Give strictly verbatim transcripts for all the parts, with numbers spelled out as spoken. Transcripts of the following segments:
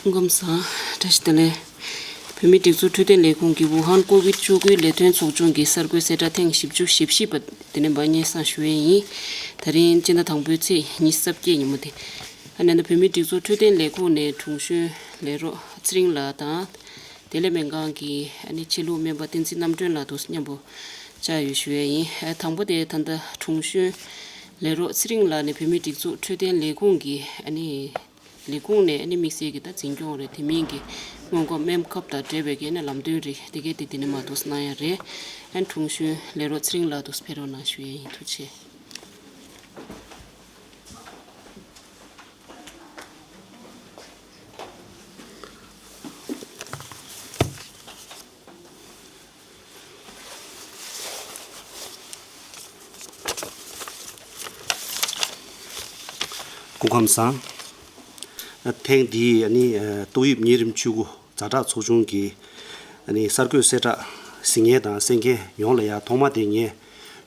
སྐུ་ཁམས་བཟང་། བཀྲ་ཤིས་བདེ་ལེགས། བོད་མིའི་སྒྲིག་འཛུགས་འཕྲོད་བསྟེན་ལས་ཁུངས་ཀྱི་ཝུ་ཧན་ཀོ་བིད་བཅུ་དགུའི་ལས་དོན་ཚོགས་ཆུང་གི་གསར་འགོད་གསལ་བསྒྲགས་ཐེངས་བཞི་བཅུ་ཞེ་བཞི་པ་དེ་ནས་མར་སྙན་སེང་ཞུ་ཡས་ཡིན། ད་རིང་སྤྱི་ཟླ་དང་པོའི་ཚེས་ཉི་ཤུ་རྩ་བརྒྱད་ཉིན་མོ་དེ། ཨ་ནི་ད་བོད་མིའི་སྒྲིག་འཛུགས་འཕྲོད་བསྟེན་ལས་ཁུངས་ནས་དྲུང་གཞོན་ལས་རོགས་ཚེ་རིང་ལགས་དང་། བདེ་ལེགས་སྨན་ཁང་གི་ཨ་ནི་ཆེད་ལུགས་སྨན་པ་བསྟན་འཛིན་རྣམ་གྲོལ་ལགས་དང་མཉམ་པོ་བཅར་ཡོད་ཞུ་ཡས་ཡིན། ཨ་དང་པོ་དེ་ད་ལྟ་དྲུང་གཞོན་ལས་རོགས་ཚེ་རིང་ལགས་ནས་བོད་མིའི་སྒྲིག་འཛུགས་འཕྲོད་བསྟེན་ལས་ཁུངས་ཀྱི་ཨ་ནི་ལས་ཁུངས་ནས་ཨ་ནི་དམིགས་བསལ་གྱི་ད་འཛིན་སྐྱོང་རེད། དེ་མིན་གྱི་སྔོན་འགོག་སྨན་ཁབ་དང་འབྲེལ་བའི་གི་ཨ་ནི་ལམ་སྟོན་རིགས་དེ་གས་དེ་དེ་ནས་མར་འདུག་གནང་ཡ་རེད། ཨ་ནི་དྲུང་གཞོན་ལས་རོགས་ཚེ་རིང་ལགས་འདུག་ཕེབས་རོགས་གནང་ཞུ་ཡས་ཡིན། ཐུགས་རྗེ་ཆེ། སྐུ་ཁམས་བཟང་། ཐེངས་འདིའི་ཨ་ནི་ཏོག་དབྱིབས་གཉན་རིམས་བཅུ་དགུ་ཛ་དྲག་ཚོགས་ཆུང་གི་ཨ་ནི་གསར་འགོད་གསལ་བསྒྲགས་གཟིགས་མཁན་དང་གསན་མཁན་ཡོངས་ལ་ཡང་ཐོག་མ་དེ་ངས་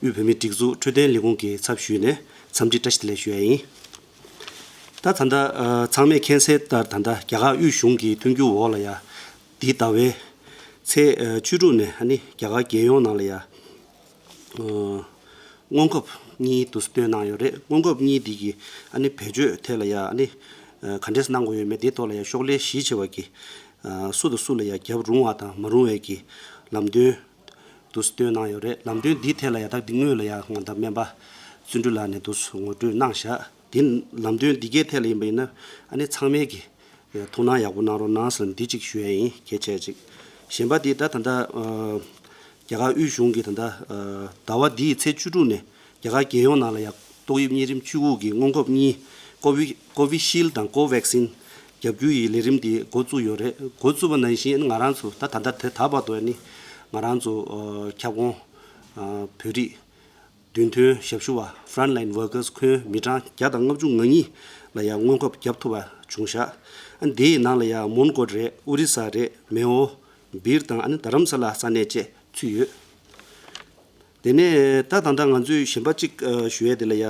དབུས་བོད་མིའི་སྒྲིག་འཛུགས་འཕྲོད་བསྟེན་ལས་ཁུངས་ཀྱི་ཚབ་ཞུས་ནས་འཚམས་འདྲི་བཀྲ་ཤིས་བདེ་ལེགས་ཞུ་ཡ་ཡིན། ད་ད་ལྟ་ཨ་ཚང་མས་མཁྱེན་གསལ་ལྟར་ད་ལྟ་རྒྱ་གར་དབུས་གཞུང་གི་མཐུན་འགྱུར་འོག་ལ་ཡ་འདི་ཟླ་བའི་ཚེས་ཨ་བཅུ་དྲུག་ནས་ཨ་ནི་རྒྱ་གར་རྒྱལ་ཡོངས་ནང་ལ་ཡ་ཨ་སྔོན་ཁབ་གཉིས་དུ་བཏོན་གནང་ཡོད་རེད། སྔོན་ཁབ་གཉིས་འདི་གི་ཨ་ནི་བེད་སྤྱོད་ཐད་ལ་ཡ་ཨ་ནི་ཨ་ག་འདྲས་གནང་དགོས་ཡོད་མེད་དེ་ཐོག་ལ་ཡ་ཤོག་ལྷེ་བཞི་ཆེ་བ་གི་ཨ་སུ་དང་སུ་ལ་ཡ་རྒྱབ་རུང་བ་དང་མ་རུང་བའི་གི་ལམ་སྟོན་དུ་བཏོན་གནང་ཡོད་རེད། ལམ་སྟོན་འདིའི་ཐད་ལ་ཡ་ད་འདི་སྔོན་ལ་ཡ་ང་ད་སྨན་པ་བརྩོན་འགྲུས་ལགས་ནས་དུ་ངོ་སྤྲོད་གནང་བཞག་འདི་ལམ་སྟོན་འདི་གའི་ཐད་ལ་ཡིན་པ་ཡིན་ན་ཨ་ནི་ཚང་མས་ཀྱི་ཐུགས་སྣང་ཡག་པོ་གནང་རོགས་གནང་ཟེར་ནས་འདི་གཅིག་ཞུ་ཡ་ཡིན། གལ་ཆེ་གཅིག་གཞན་པ་འདི་ད་ད་ལྟ་ཨ་རྒྱ་གར་དབུས་གཞུང་གི་ད་ལྟ་ཨ་ཟླ་བ་འདིའི་ཚེས་བཅུ་དྲུག་ནས་རྒྱ་གར་རྒྱལ་ཡོངས་ནང་ལ་ཡ་ཏོག་དབྱིབས་གཉན་རིམས་བཅུ་དགུ་གི་སྔོན་འགོག་གཉིས་ཀོ་བི་ཀོ་བི་ཤིལ་དང་ཀོ་ཝེག་སིན་རྒྱབ་སྐྱོར་ཡི་ལས་རིམ་འདི་འགོ་བཙུགས་ཡོད་རེད། འགོ་བཙུགས་པ་ནང་བཞིན་ང་རང་ཚོ་ད་ད་ལྟ་དེ་ད་བར་དུ་ནི་ང་རང་ཚོ་ཨ་ཁྱབ་ཁོངས་ཨ་བོད་རིགས་མདུན་ཐོན་ཞབས་ཞུ་བ་Frontline Workers ཁོང་མི་གྲངས་བརྒྱ་དང་ལྔ་བཅུ་ང་གཉིས་ལ་ཡང་སྔོན་ཁབ་བརྒྱབ་ཐུབ་པ་བྱུང་བཞག་ཨ་འདིའི་ནང་ལ་ཡང་མོན་གྷོ་རེད། ཨོ་རི་ས་རེད། མེའོ། སྦིར་དང་ཨ་ནི་རྡ་རམ་ས་ལ་ས་གནས་བཅས་ཚུད་ཡོད། དེ་ནས་ད་ད་ལྟ་ང་ཚོས་གཞན་པ་གཅིག་ཨ་ཞུ་ཡས་དེ་ལ་ཡ།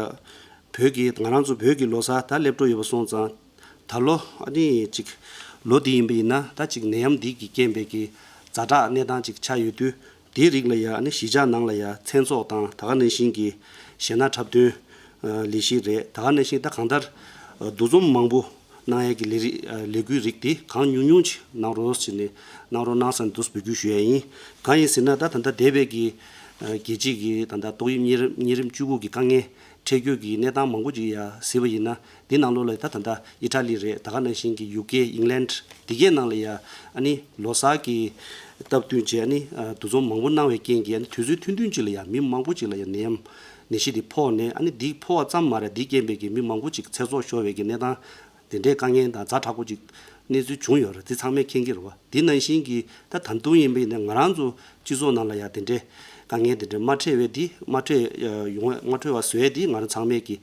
བོད་ཀྱི་ང་རང་ཚོ་བོད་ཀྱི་ལོ་གསར་ད་སླེབས་འགྲོ་ཡོད་པ་སོང་ཙང་། ད་ལོ་ཨ་ནི་ཅིག་ལོ་འདི་ཡིན་པ་ཡིན་ན་ད་ཅིག་ནད་ཡམས་འདི་གི་རྐྱེན་པས་ཀྱི་ཛ་དྲག་གནས་སྟངས་ཅིག་ཆགས་ཡོད་དུས། དེའི་རིགས་ལ་ཡ་ཨ་ནི་གཞིས་ཆགས་ནང་ལ་ཡ་མཚན་ཚོགས་དང་ད་ག་ནང་བཞིན་གྱི་གཞས་སྣ་འཁྲབ་སྟོན་ལས་གཞི་རེད། ད་ག་ནང་བཞིན་ད་གང་ལྟར་འདུ་འཛོམས་མང་པོ་གནང་ཡས་ཀྱི་ལས་རིགས་ལས་འགུལ་རིགས་དེ་གང་ཉུང་ཉུང་ཅིག་གནང་རོགས་ཟེར་ནས་གནང་རོགས་གནང་ཟེར་ནས་འདུག་འབོད་སྐུལ་ཞུ་ཡས་ཡིན། གང་ཡིན་ཟེར་ན་ད་ད་ལྟ་འདས་པའི་གི་རྒྱལ་སྤྱི་གི་ད་ལྟ་ཏོག་དབྱིབས་གཉན་རིམས་གཉན་རིམས་བཅུ་དགུ་གི་དཀའ་ངལ་འཕྲད་རྒྱུ་གི་གནས་སྟངས་མང་པོ་ཅིག་ཡ་གཟིགས་པ་ཡིན་ན་འདི་ནང་ལོགས་ལ་ད་ད་ལྟ་ཨི་ཊ་ལི་རེད། ད་ག་ནང་བཞིན་གྱི་ཡུ་ཀེ་ཨིང་ལན་འདི་གའི་ནང་ལ་ཡ་ཨ་ནི་ལོ་གསར་གྱི་སྟབས་བསྟུན་བྱས་ཨ་ནི་འདུ་འཛོམས་མང་པོ་གནང་བའི་རྐྱེན་གྱིས་ཨ་ནི་དུས་ཚོད་ཐུང་ཐུང་ཅིག་ལ་ཡ་མི་མང་པོ་ཅིག་ལ་ཡ་ནད་ཡམས་ནད་གཞི་འདི་ཕོག་ནས་ཨ་ནི་འདི་ཕོག་པ་ཙམ་མ་རེད། འདི་རྐྱེན་པས་ཀྱི་མི་མང་པོ་ཅིག་ཚེ་སྲོག་ཤོར་བའི་གི་གནས་སྟངས་དེ་འདྲའི་དཀའ་ངལ་དང་ཛ་དྲག་པོ་ཅིག་གནས་ཚུལ་བྱུང་ཡོད་རེད། དེ་ཚང་མས་མཁྱེན་གྱི་རེད་བ། དེ་ནང་བཞིན་གྱི་ད་ད་དུང་ཡིན་པ་ཡིན་ན་ང་རང་ཚོ་སྤྱི་ཚོགས་ནང་ལ་ཡང་དེ་འདྲའི་དཀའ་ངལ་དེ་འདྲ་མ་འཕྲད་པའི་དེ་མ་འཕྲད་ཡོང་བ་མ་འཕྲད་པ་བཟོ་ཡས་དེ་ང་རང་ཚང་མས་ཀྱི་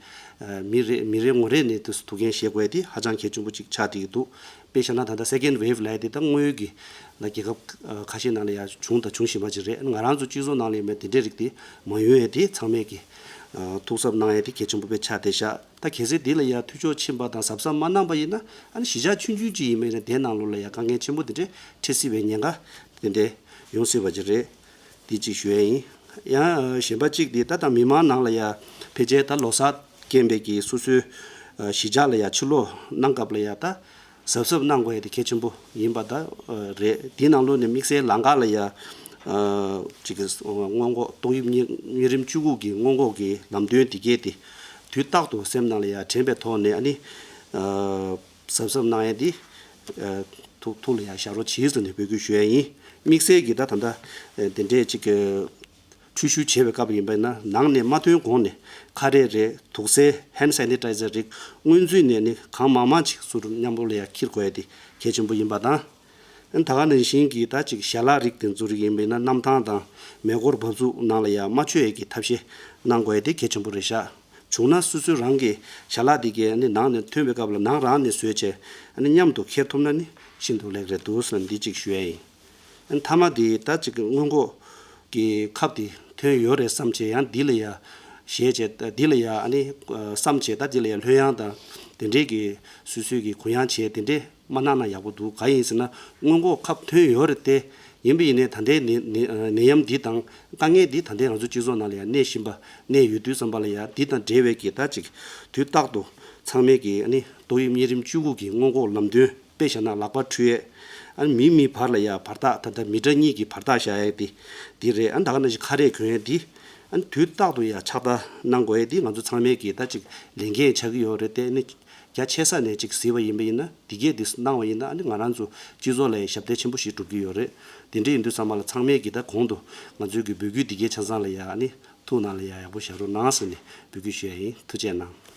མི་རེ་མི་རེ་ངོ་རེ་ནས་དེ་ཐུགས་འགན་བཞེས་དགོས་ཡས་དེ་ཧ་ཅང་གལ་ཆེན་པོ་ཅིག་ཆགས་བསྡད་ཀྱི་འདུག་དཔེ་བཞག་ན་ད་ལྟ་second wave་ལབ་ཡས་དེ་ད་སྔོན་གྱི་ད་རྒྱལ་ཁབ་ཁ་ཤས་ནང་ལ་ཡང་བྱུང་དང་འབྱུང་བཞིན་པ་ཅིག་རེད། ང་རང་ཚོ་སྤྱི་ཚོགས་ནང་ལ་ཡིན་པའི་དེ་འདྲའི་རིགས་དེ་མ་ཡོང་ཡས་དེ་ཚང་མས་ཀྱི་ཐུགས་གཟབ་གནང་ཡས་དེ་གལ་ཆེན་པོ་དཔེ་ཆགས་བསྡད་ཤག་ད་གལ་སྲིད་དེ་ལ་ཡ་འཐུས་ཤོར་ཕྱིན་པ་དང་གཟབ་གཟབ་མ་གནང་པ་ཡིན་ན་ཨ་ནི་གཞིས་ཆགས་ཆུང་ཆུང་ཅིག་ཡིན་པ་ཡིན་ན་དེའི་ནང་ལོགས་ལ་ཡ་དཀའ་ངལ་ཆེན་པོ་དེ་འདྲས་འཕྲད་སྲིད་པའི་ཉེན་ཁ་དེ་འདྲས་ཡོང་སྲིད་པ་ཅིག་རེད། འདི་གཅིག་ཞུ་ཡ་ཡིན། ཡང་གཞན་པ་གཅིག་དེ་ད་ལྟ་མི་མང་ནང་ལ་ཡ་ཕལ་ཆེར་ད་ལོ་གསར་རྐྱེན་པས་ཀྱི་སོ་སོའི་གཞིས་ཆགས་ལ་ཡ་ཕྱིར་ལོག་གནང་སྐབས་ལ་ཡ་ད་གཟབ་གཟབ་གནང་དགོས་ཡ་དེ་གལ་ཆེན་པོ་ཡིན་པ་ད་རེད། དེའི་ནང་ལོགས་ནས་དམིགས་བསལ་ལམ་ཁ་ལ་ཡ་ཅིག་སྔོན་འགོག་ཏོག་དབྱིབས་གཉན་རིམས་བཅུ་དགུ་གི་སྔོན་འགོག་གི་ལམ་སྟོན་དེ་གས་དེ་དུས་རྟག་ཏུ་སེམས་ནང་ལ་ཡ་དྲན་པའི་ཐོག་ནས་ཨ་ནི། གཟབ་གཟབ་གནང་ཡ་འདི། ཐུགས་ཐུགས་ལ་ཡ་བཞག་རོགས་གྱིས་ཟེར་ནས་འབོད་སྐུལ་ཞུ་ཡ་ཡིན། དམིགས་བསལ་གྱི་ད་ད་ལྟ་དེ་འདྲས་ཅིག་འཁྲུལ་ཞུགས་བྱས་པའི་སྐབས་ཡིན་པ་ཡིན་ན་ནང་ནས་མ་ཐོན་གོང་ནས་ཁ་རས་རེད། དུག་སེལ་hand sanitizer་རིགས་སྔོན་ཚུད་ནས་ནི་གང་མང་མང་ཅིག་ཟུར་མཉམ་པོ་ལ་ཡ་འཁྱེར་དགོས་ཡ་འདི་གལ་ཆེན་པོ་ཡིན་པ་དང་། ད་ག་ནང་བཞིན་གྱི་ད་ཅིག་ཞལ་ལག་རིགས་དེ་ཚོ་རིགས་ཡིན་པ་ཡིན་ན་གནམ་ཐང་དང་མེ་འཁོར་འབབ་ཚུགས་ནང་ལ་ཡ་མ་མཆོད་ཡ་གི་ཐབས་ཤེས་གནང་དགོས་ཡ་འདི་གལ་ཆེན་པོ་རེད་ཤག་བྱུང་ན་སོ་སོ་རང་གི་ཞལ་ལག་དེ་གའི་ནི་ནང་ནས་ཐོན་པའི་སྐབས་ལ་ནང་རང་ནས་བཟོས་བྱས་ནི་མཉམ་དུ་འཁྱེར་ཐུབ་ན་ནི་ཤིན་ཏུ་ལེགས་རེད་འདུག་ཟེར་ན་འདི་གཅིག་ཞུ་ཡ་ཡིན། མཐའ་མ་དེ་ད་ཅིག་སྔོན་འགོག་གི་ཁབ་དེ་ཐོན་ཡོད་རེད་བསམ་བྱས་ཡང་འདི་ལ་ཡ་བཞེས་བྱས་འདི་ལ་ཡ་ཨ་ནི་བསམ་བྱས་ད་འདི་ལ་ཡ་ལྷོད་ཡངས་དང་ དེ་འདྲའི་གི་སོ་སོའི་གི་གུ་ཡངས་བྱས་དེ་འདྲའི་མ་གནང་ན་ཡག་པོ་འདུག་གང་ཡིན་ཟེར་ན་སྔོན་འགོག་ཁབ་ཐོན་ཡོད་རེད་དེ། ཡིན་པ་ཡིན་ནའི་ད་ལྟའི་ནད་ནད་ནད་ཡམས་འདི་དང་དཀའ་ངལ་འདི་ད་ལྟའི་ང་ཚོ་སྤྱི་ཚོགས་ནང་ལ་ཡང་གནས་བཞིན་པ་གནས་ཡོད་དུས་ཙམ་པ་ལ་ཡང་འདི་དང་འབྲེལ་བའི་གི་ད་ཅིག་དུས་རྟག་ཏུ་ཚང་མས་གི་ཨ་ནི་ཏོག་དབྱིབས་གཉན་རིམས་བཅུ་དགུ་གི་སྔོན་འགོག་ལམ་སྟོན་དཔེ་བཞག་ན་ལག་པ་འཁྲུ་ཡས། ཨ་ནི་མི་མི་བར་ལ་ཡང་བར་ཐག་ད་ལྟ་མི་ཊར་གཉིས་ཀྱི་བར་ཐག་བཞག་ཡས་འདི་འདི་རེད། ཨ་ནི་ད་ག་ནང་བཞིན་ཁ་རས་གོན་ཡས་འདི་ཨ་ནི་དུས་རྟག་ཏུ་ཡང་ཕྱག་བསྟར་གནང་དགོས་ཡས་འདི་ང་ཚོ་ཚང་མས་གི་ད་ཅིག་ལས་འགན་ཆགས་ཀྱི་ཡོད་རེད་དེ། ཨ་ནི་རྒྱ་ཆེ་ས་ནས་ཅིག་གཟིགས་པ་ཡིན་པ་ཡིན་ན་འདི་གས་འདི་གནང་བ་ཡིན་ན་ཨ་ནི་ང་རང་ཚོ་སྤྱི་ཚོགས་ལ་ཡང་ཞབས་འདེགས་ཆེན་པོ་ཞིག་སྒྲུབ་ཀྱི་ཡོད་རེད། དེ་འདྲ་ཡིན་དུས་ཙམ་པ་ལ་ཚང་མས་གི་ད་གོང་དུ་ང་ཚོའི་གི་འབོད་སྐུལ་འདི་གས་ཆ་ཚང་ལ་ཡང་ཨ་ནི་ཐུགས་ནང་ལ་ཡང་ཡག་པོ་བཞག་རོགས་གནང་ཟེར་ནས་འབོད་སྐུལ་ཞུ་ཡ་ཡིན། ཐུགས་རྗེ་གནང་།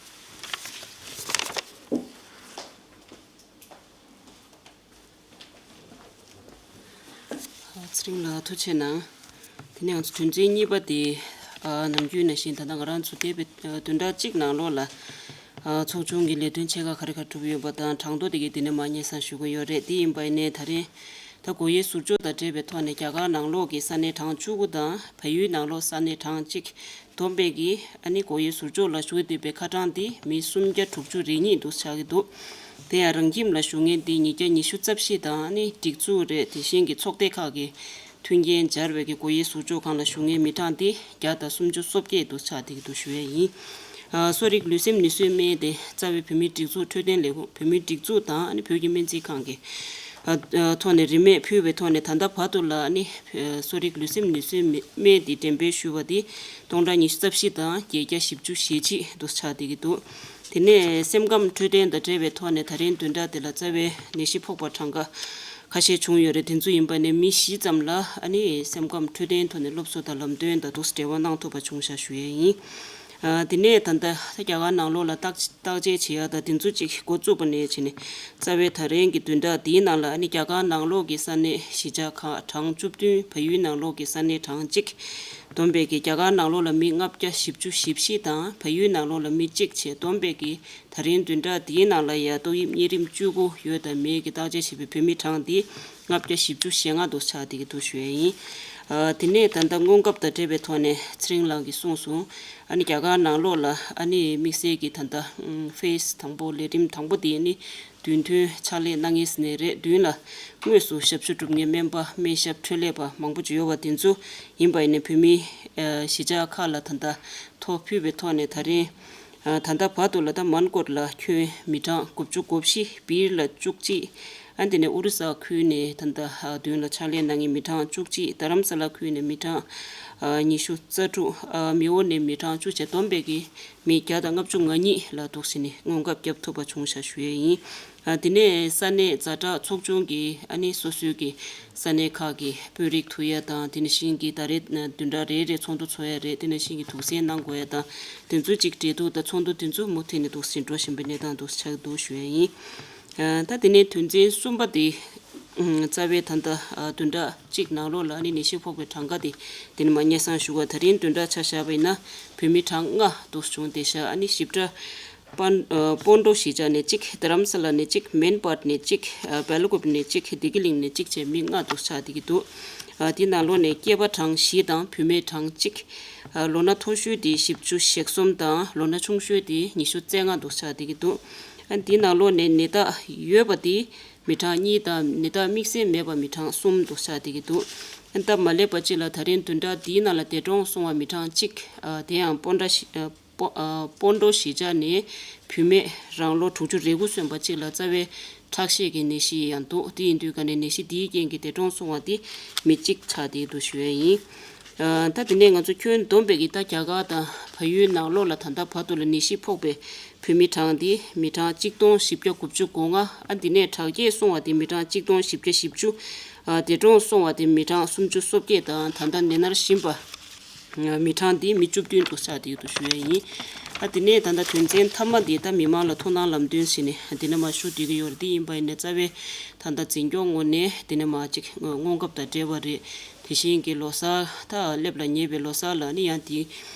ཚེ་རིང་ལགས་ཐུགས་རྗེ་གནང་། དེ་ནས་ང་ཚོ་དོན་ཚན་གཉིས་པ་དེ། ཨ་ནམ་རྒྱུན་ནང་བཞིན་ད་ལྟ་ང་རང་ཚོ་འདས་པའི་ཨ་བདུན་ཕྲག་གཅིག་ནང་ལོགས་ལ། ཨ་ཚོགས་ཆུང་གི་ལས་དོན་ཆེ་ཁག་ག་རེ་ག་གྲུབ་ཡོད་པ་དང་གྲངས་ཐོ་དེ་གའི་འདི་ནས་མར་སྙན་སེང་ཞུ་གི་ཡོད་རེད། དེ་ཡིན་པ་ཡིན་ནའི་ད་རེས་ད་སྒོ་དབྱེ་ཟུར་འཇོག་དང་འབྲེལ་བའི་ཐོག་ནས་རྒྱ་གར་ནང་ལོགས་ཀྱི་ས་གནས་གྲངས་བཅུ་དགུ་དང་བལ་ཡུལ་ནང་ལོགས་ས་གནས་གྲངས་གཅིག་བསྡོམས་པས་ཀྱི་ཨ་ནི་སྒོ་དབྱེ་ཟུར་འཇོག་ལ་ཞུགས་བསྡད་པའི་ཁ་གྲངས་དེ་མི་སུམ་བརྒྱ་དྲུག་ཅུ་རེ་གཉིས་འདུག་ཆགས་ཀྱི་འདུག་དེ་ཡང་རང་ཁྱིམ་ལ་བཞུགས་མཁན་དེ་ཉིས་བརྒྱ་ཉི་ཤུ་རྩ་བཞི་དང་ཨ་ནི་སྒྲིག་འཛུགས་རེད། དེ་བཞིན་གྱི་ཚོགས་སྡེ་ཁག་གི་མཐུན་རྐྱེན་སྦྱར་བའི་གི་སྒོ་དབྱེ་ཟུར་འཇོག་ཁང་ལ་བཞུགས་མཁན་མི་གྲངས་དེ་བརྒྱ་དང་སུམ་ཅུ་སོ་བརྒྱད་འདུག་ཆགས་བསྡད་ཀྱི་འདུག་ཞུ་ཡས་ཡིན། ཨ་གསོ་རིག་ལུས་སེམས་ནུས་གསོའི་སྨན་དེ་རྩ་བའི་བོད་མིའི་སྒྲིག་འཛུགས་འཕྲོད་བསྟེན་ལས་ཁུངས་བོད་མིའི་སྒྲིག་འཛུགས་དང་ཨ་ནི་བོད་ཀྱི་སྨན་རྩིས་ཁང་གི་ཨ་ཨ་ཐོག་ནས་རིན་མེད་ཕུལ་བའི་ཐོག་ནས་ད་ལྟ་བར་དུ་ལ་ཨ་ནི་ཨ་གསོ་རིག་ལུས་སེམས་ནུས་གསོའི་སྨན་སྨན་དེ་འགྲེམས་སྤེལ་ཞུས་པ་དེ་སྟོང་ཕྲག་ཉི་ཤུ་རྩ་བཞི་དང་བརྒྱད་བརྒྱ་བཞི་བཅུ་ཞེ་གཅིག་འདུག་ཆགས་བསྡད་ཀྱི་འདུག་དེ་ནས་སེམས་ཁམས་འཕྲོད་བསྟེན་དང་འབྲེལ་བའི་ཐོག་ནས་ད་རིང་བདུན་ཕྲག་འདི་ལ་རྩ་བའི་ནད་གཞི་ཕོག་པ་གྲངས་ཀ་ཁ་ཤས་བྱུང་ཡོད་རེད། དེ་ཚོ་ཡིན་པ་ནས་མི་བཞི་ཙམ་ལ་ཨ་ནི་སེམས་ཁམས་འཕྲོད་བསྟེན་ཐོག་ནས་སློབ་གསོ་དང་ལམ་སྟོན་དང་འདུག་སེ་འབྲེལ་བ་གནང་ཐུབ་པ་བྱུང་ཤག་ཞུ་ཡས་ཡིན། ཨ་དེ་ནས་ད་ལྟ་རྒྱ་གར་ནང་ལོགས་ལ་བརྟག་བརྟག་དཔྱད་བྱེད་ཡག་དང་དེ་ཚོ་གཅིག་འགོ་བཙུགས་པ་ནས་བྱས་ནས་རྩ་བའི་ད་རིང་གི་བདུན་ཕྲག་འདིའི་ནང་ལ་ཨ་ནི་རྒྱ་གར་ནང་ལོགས་ཀྱི་ས་གནས་གཞིས་ཆགས་ཁག་གྲངས་བཅུ་བདུན། བལ་ཡུལ་ནང་ལོགས་ཀྱི་ས་གནས་གྲངས་གཅིག་བསྡོམས་པས་ཀྱི་རྒྱ་གར་ནང་ལོགས་ལ་མི་ལྔ་བརྒྱ་བཞི་བཅུ་ཞེ་བཞི་དང་བལ་ཡུལ་ནང་ལོགས་ལ་མི་གཅིག་བྱས་བསྡོམས་པས་ཀྱི་ད་རིང་བདུན་ཕྲག་འདིའི་ནང་ལ་ཡང་ཏོག་དབྱིབས་གཉན་རིམས་བཅུ་དགུ་ཡོད་དམ་མེད་ཀྱི་བརྟག་དཔྱད་བྱས་པའི་བོད་མི་གྲངས་འདི་ལྔ་བརྒྱ་བཞི་བཅུ་ཞེ་ལྔ་འདུག་ཆགས་བསྡད་ཀྱི་འདུག་ཞུ་ཡས་ཡིན། ཨ་དེ་ནས་ད་ལྟ་སྔོན་ཁབ་དང་འབྲེལ་བའི་ཐོག་ནས་ཚེ་རིང་ལགས་ཀྱིས་གསུངས་སོང་། ཨ་ནི་རྒྱ་གར་ནང་ལོགས་ལ་ཨ་ནི་དམིགས་བསལ་གྱི་ད་ལྟ་ཕེ་སི་དང་པོ་ལས་རིམ་དང་པོ་དེ་ནི་བདུན་ཐོན་ཕྱག་ལས་གནང་མཁན་ཟེར་ནས་རེད། མདུན་ལ་དངོས་སུ་ཞབས་ཞུ་སྒྲུབ་མཁན་སྨན་པ་སྨན་ཞབས་འཕྲོད་ལས་པ་མང་པོ་ཅིག་ཡོད་པ་དེ་ཚོ་ཡིན་པ་ཡིན་ནའི་བོད་མི་ཨ་གཞིས་ཆགས་ཁག་ལ་ད་ལྟ་ཐོ་ཕུལ་བའི་ཐོག་ནས་ད་རིང་ཨ་ད་ལྟ་བར་དུ་ལ་ད་མན་གོར་ལ་ཁྱོན་མི་གྲངས་དགུ་བཅུ་གོ་བཞི། སྦིར་ལ་བཅུ་གཅིག་ཨ་དེ་ནས་ཨོ་རི་ས་ཁུལ་ནས་ད་ལྟ་ཨ་མདུན་ལ་ཕྱག་ལས་གནང་མཁན་མི་གྲངས་བཅུ་གཅིག་རྡ་རམ་ས་ལ་ཁུལ་ནས་མི་གྲངས་ཨ་ཉི་ཤུ་རྩ་དྲུག་ཨ་མེའོ་ནས་མི་གྲངས་བཅུ་བྱས་བསྡོམས་པས་ཀྱི་མི་བརྒྱ་དང་ལྔ་བཅུ་ང་གཉིས་ལ་འདུག་སེ་ནས་སྔོན་ཁབ་བརྒྱབ་ཐུབ་པ་བྱུང་ཤག་ཞུ་ཡས་ཡིན། ཨ་དེ་ནས་ས་གནས་ཛ་དྲག་ཚོགས་ཆུང་གིས་ཨ་ནི་སོ་སོའི་གི་ས་གནས་ཁག་གི་དཔོན་རིགས་ཐུག་ཡས་དང་དེ་ནང་བཞིན་གྱི་ད་རེས་བདུན་ཕྲག་རེ་རེ་ཚོགས་འདུ་ཚོགས་ཡས་རེད། དེ་ནང་བཞིན་གྱི་དུག་སེལ་གནང་དགོས་ཡས་དང་དེ་ཚོ་གཅིག་འབྲེལ་གཏུག་དང་ཚོགས་འདུ་དེ་ཚོ་མུ་མཐུད་ནས་འདུག་སེ་འགྲོ་བཞིན་པའི་གནས་སྟངས་འདུག་སེ་ཆགས་འདུག་ཞུ་ཡས་ཡིན། ཨ་ད་དེ་ནས་དོན་ཚན་གསུམ་པ་དེ་ཨ་རྩ་བའི་ད་ལྟ་ཨ་བདུན་ཕྲག་གཅིག་ནང་ལོགས་ལ་ཨ་ནི་ནད་གཞི་ཕོག་པའི་གྲངས་ཀ་དེ་དེ་ནས་མར་སྙན་སེང་ཞུ་བ། ད་རིང་བདུན་ཕྲག་ཆ་བཞག་པ་ཡིན་ན་བོད་མི་གྲངས་ལྔ་འདུག་སེ་བྱུང་བསྡད་ཤག་ཨ་ནི་ཞིབ་ཕྲ་པན་ཨ་པོན་ཌོ་གཞིས་ཆགས་ནས་གཅིག་རྡ་རམ་ས་ལ་ནས་གཅིག་མན་པཱར་ནས་གཅིག་ཨ་སྦེལ་ཀོབ་ནས་གཅིག་བདེ་སྐྱིད་གླིང་ནས་གཅིག་བྱས་མི་ལྔ་འདུག་ཆགས་བསྡད་ཀྱི་འདུག་ཨ་དེ་ནང་ལོགས་ནས་སྐྱེས་པ་གྲངས་བཞི་དང་བུད་མེད་གྲངས་གཅིག་ཨ་ལོ་ན་མཐོ་ཤོས་དེ་བཞི་བཅུ་ཞེ་གསུམ་དང་ལོ་ན་ཆུང་ཤོས་དེ་ཉི་ཤུ་རྩ་ལྔ་འདུག་ཆགས་བསྡད་ཀྱི་འདུག་ཨ་དེ་ནང་ལོགས་ནས་ནད་རྟགས་ཡོད་པ་དེ་མི་གྲངས་གཉིས་དང་ནད་རྟགས་དམིགས་བསལ་མེད་པ་མི་གྲངས་གསུམ་འདུག་ཆགས་བསྡད་ཀྱི་འདུག་ཨ་སྟབས་མ་ལེགས་པ་གཅིག་ལ་ད་རིང་བདུན་ཕྲག་འདིའི་ནང་ལ་འདས་གྲོངས་སོང་བ་མི་གྲངས་གཅིག་ཨ་དེ་ཡང་སྤོན་ཊ་ཞི་ཨ་པོ་ཨ་པོན་ཊོ་གཞིས་ཆགས་ནས་བུད་མེད་རང་ལོ་དྲུག་ཅུ་རེ་དགུ་སོན་པ་གཅིག་ལ་རྩ་བའི་ཁྲག་ཤེད་ཀྱི་ནད་གཞི་ཡང་འདུག་དེ་ཡིན་དུས་ཀ་ནས་ནད་གཞི་འདིའི་རྐྱེན་གྱིས་འདས་གྲོངས་སོང་བ་དེ་མི་གཅིག་ཆགས་བསྡད་འདུག་ཞུ་ཡས་ཡིན། ཨ་ད་དེ་ནས་ང་ཚོ་ཁྱོན་བསྡོམས་པའི་གི་ད་རྒྱ་གར་དང་བལ་ཡུལ་ནང་ལོགས་ལ་ད་ལྟ་བར་དུ་ལ་ནད་གཞི་ཕོག་པའི་བོད་མི་གྲངས་དེ་མི་གྲངས་གཅིག་སྟོང་བཞི་བརྒྱ་དགུ་བཅུ་གོ་ལྔ། ཨ་འདི་ནས་དྲག་སྐྱེད་སོང་བ་དེ་མི་གྲངས་གཅིག་སྟོང་བཞི་བརྒྱ་བཞི་བཅུ། ཨ་འདས་གྲོངས་སོང་བ་དེ་མི་གྲངས་སུམ་ཅུ་སོ་བརྒྱད་དང་ད་ལྟ་ནད་མནར་བཞིན་པ་མི་གྲངས་དེ་མི་བཅུ་བདུན་དུ་ཆགས་བསྡད་འདུག་ཞུ་ཡས་ཡིན། ཨ་དེ་ནས་ད་ལྟ་དོན་ཚན་མཐའ་མ་དེ་ད་མི་མང་ལ་ཐུགས་སྣང་ལམ་སྟོན་ཟེར་ནས་དེ་ནས་མར་ཞུ་བསྡད་ཀྱི་ཡོད་རེད། དེ་ཡིན་པ་ཡིན་ན་རྩ་བའི་ད་ལྟ་འཛིན་སྐྱོང་ངོས་ནས་དེ་ནས་མར་ཅིག་སྔོན་ཁབ་དང་འབྲེལ་བ་རེད། དེ་བཞིན་གྱི་ལོ་གསར་ད་སླེབས་ལ་ཉེ་བའི་ལོ་གསར་ལ་ནི་ཡང་དེའི་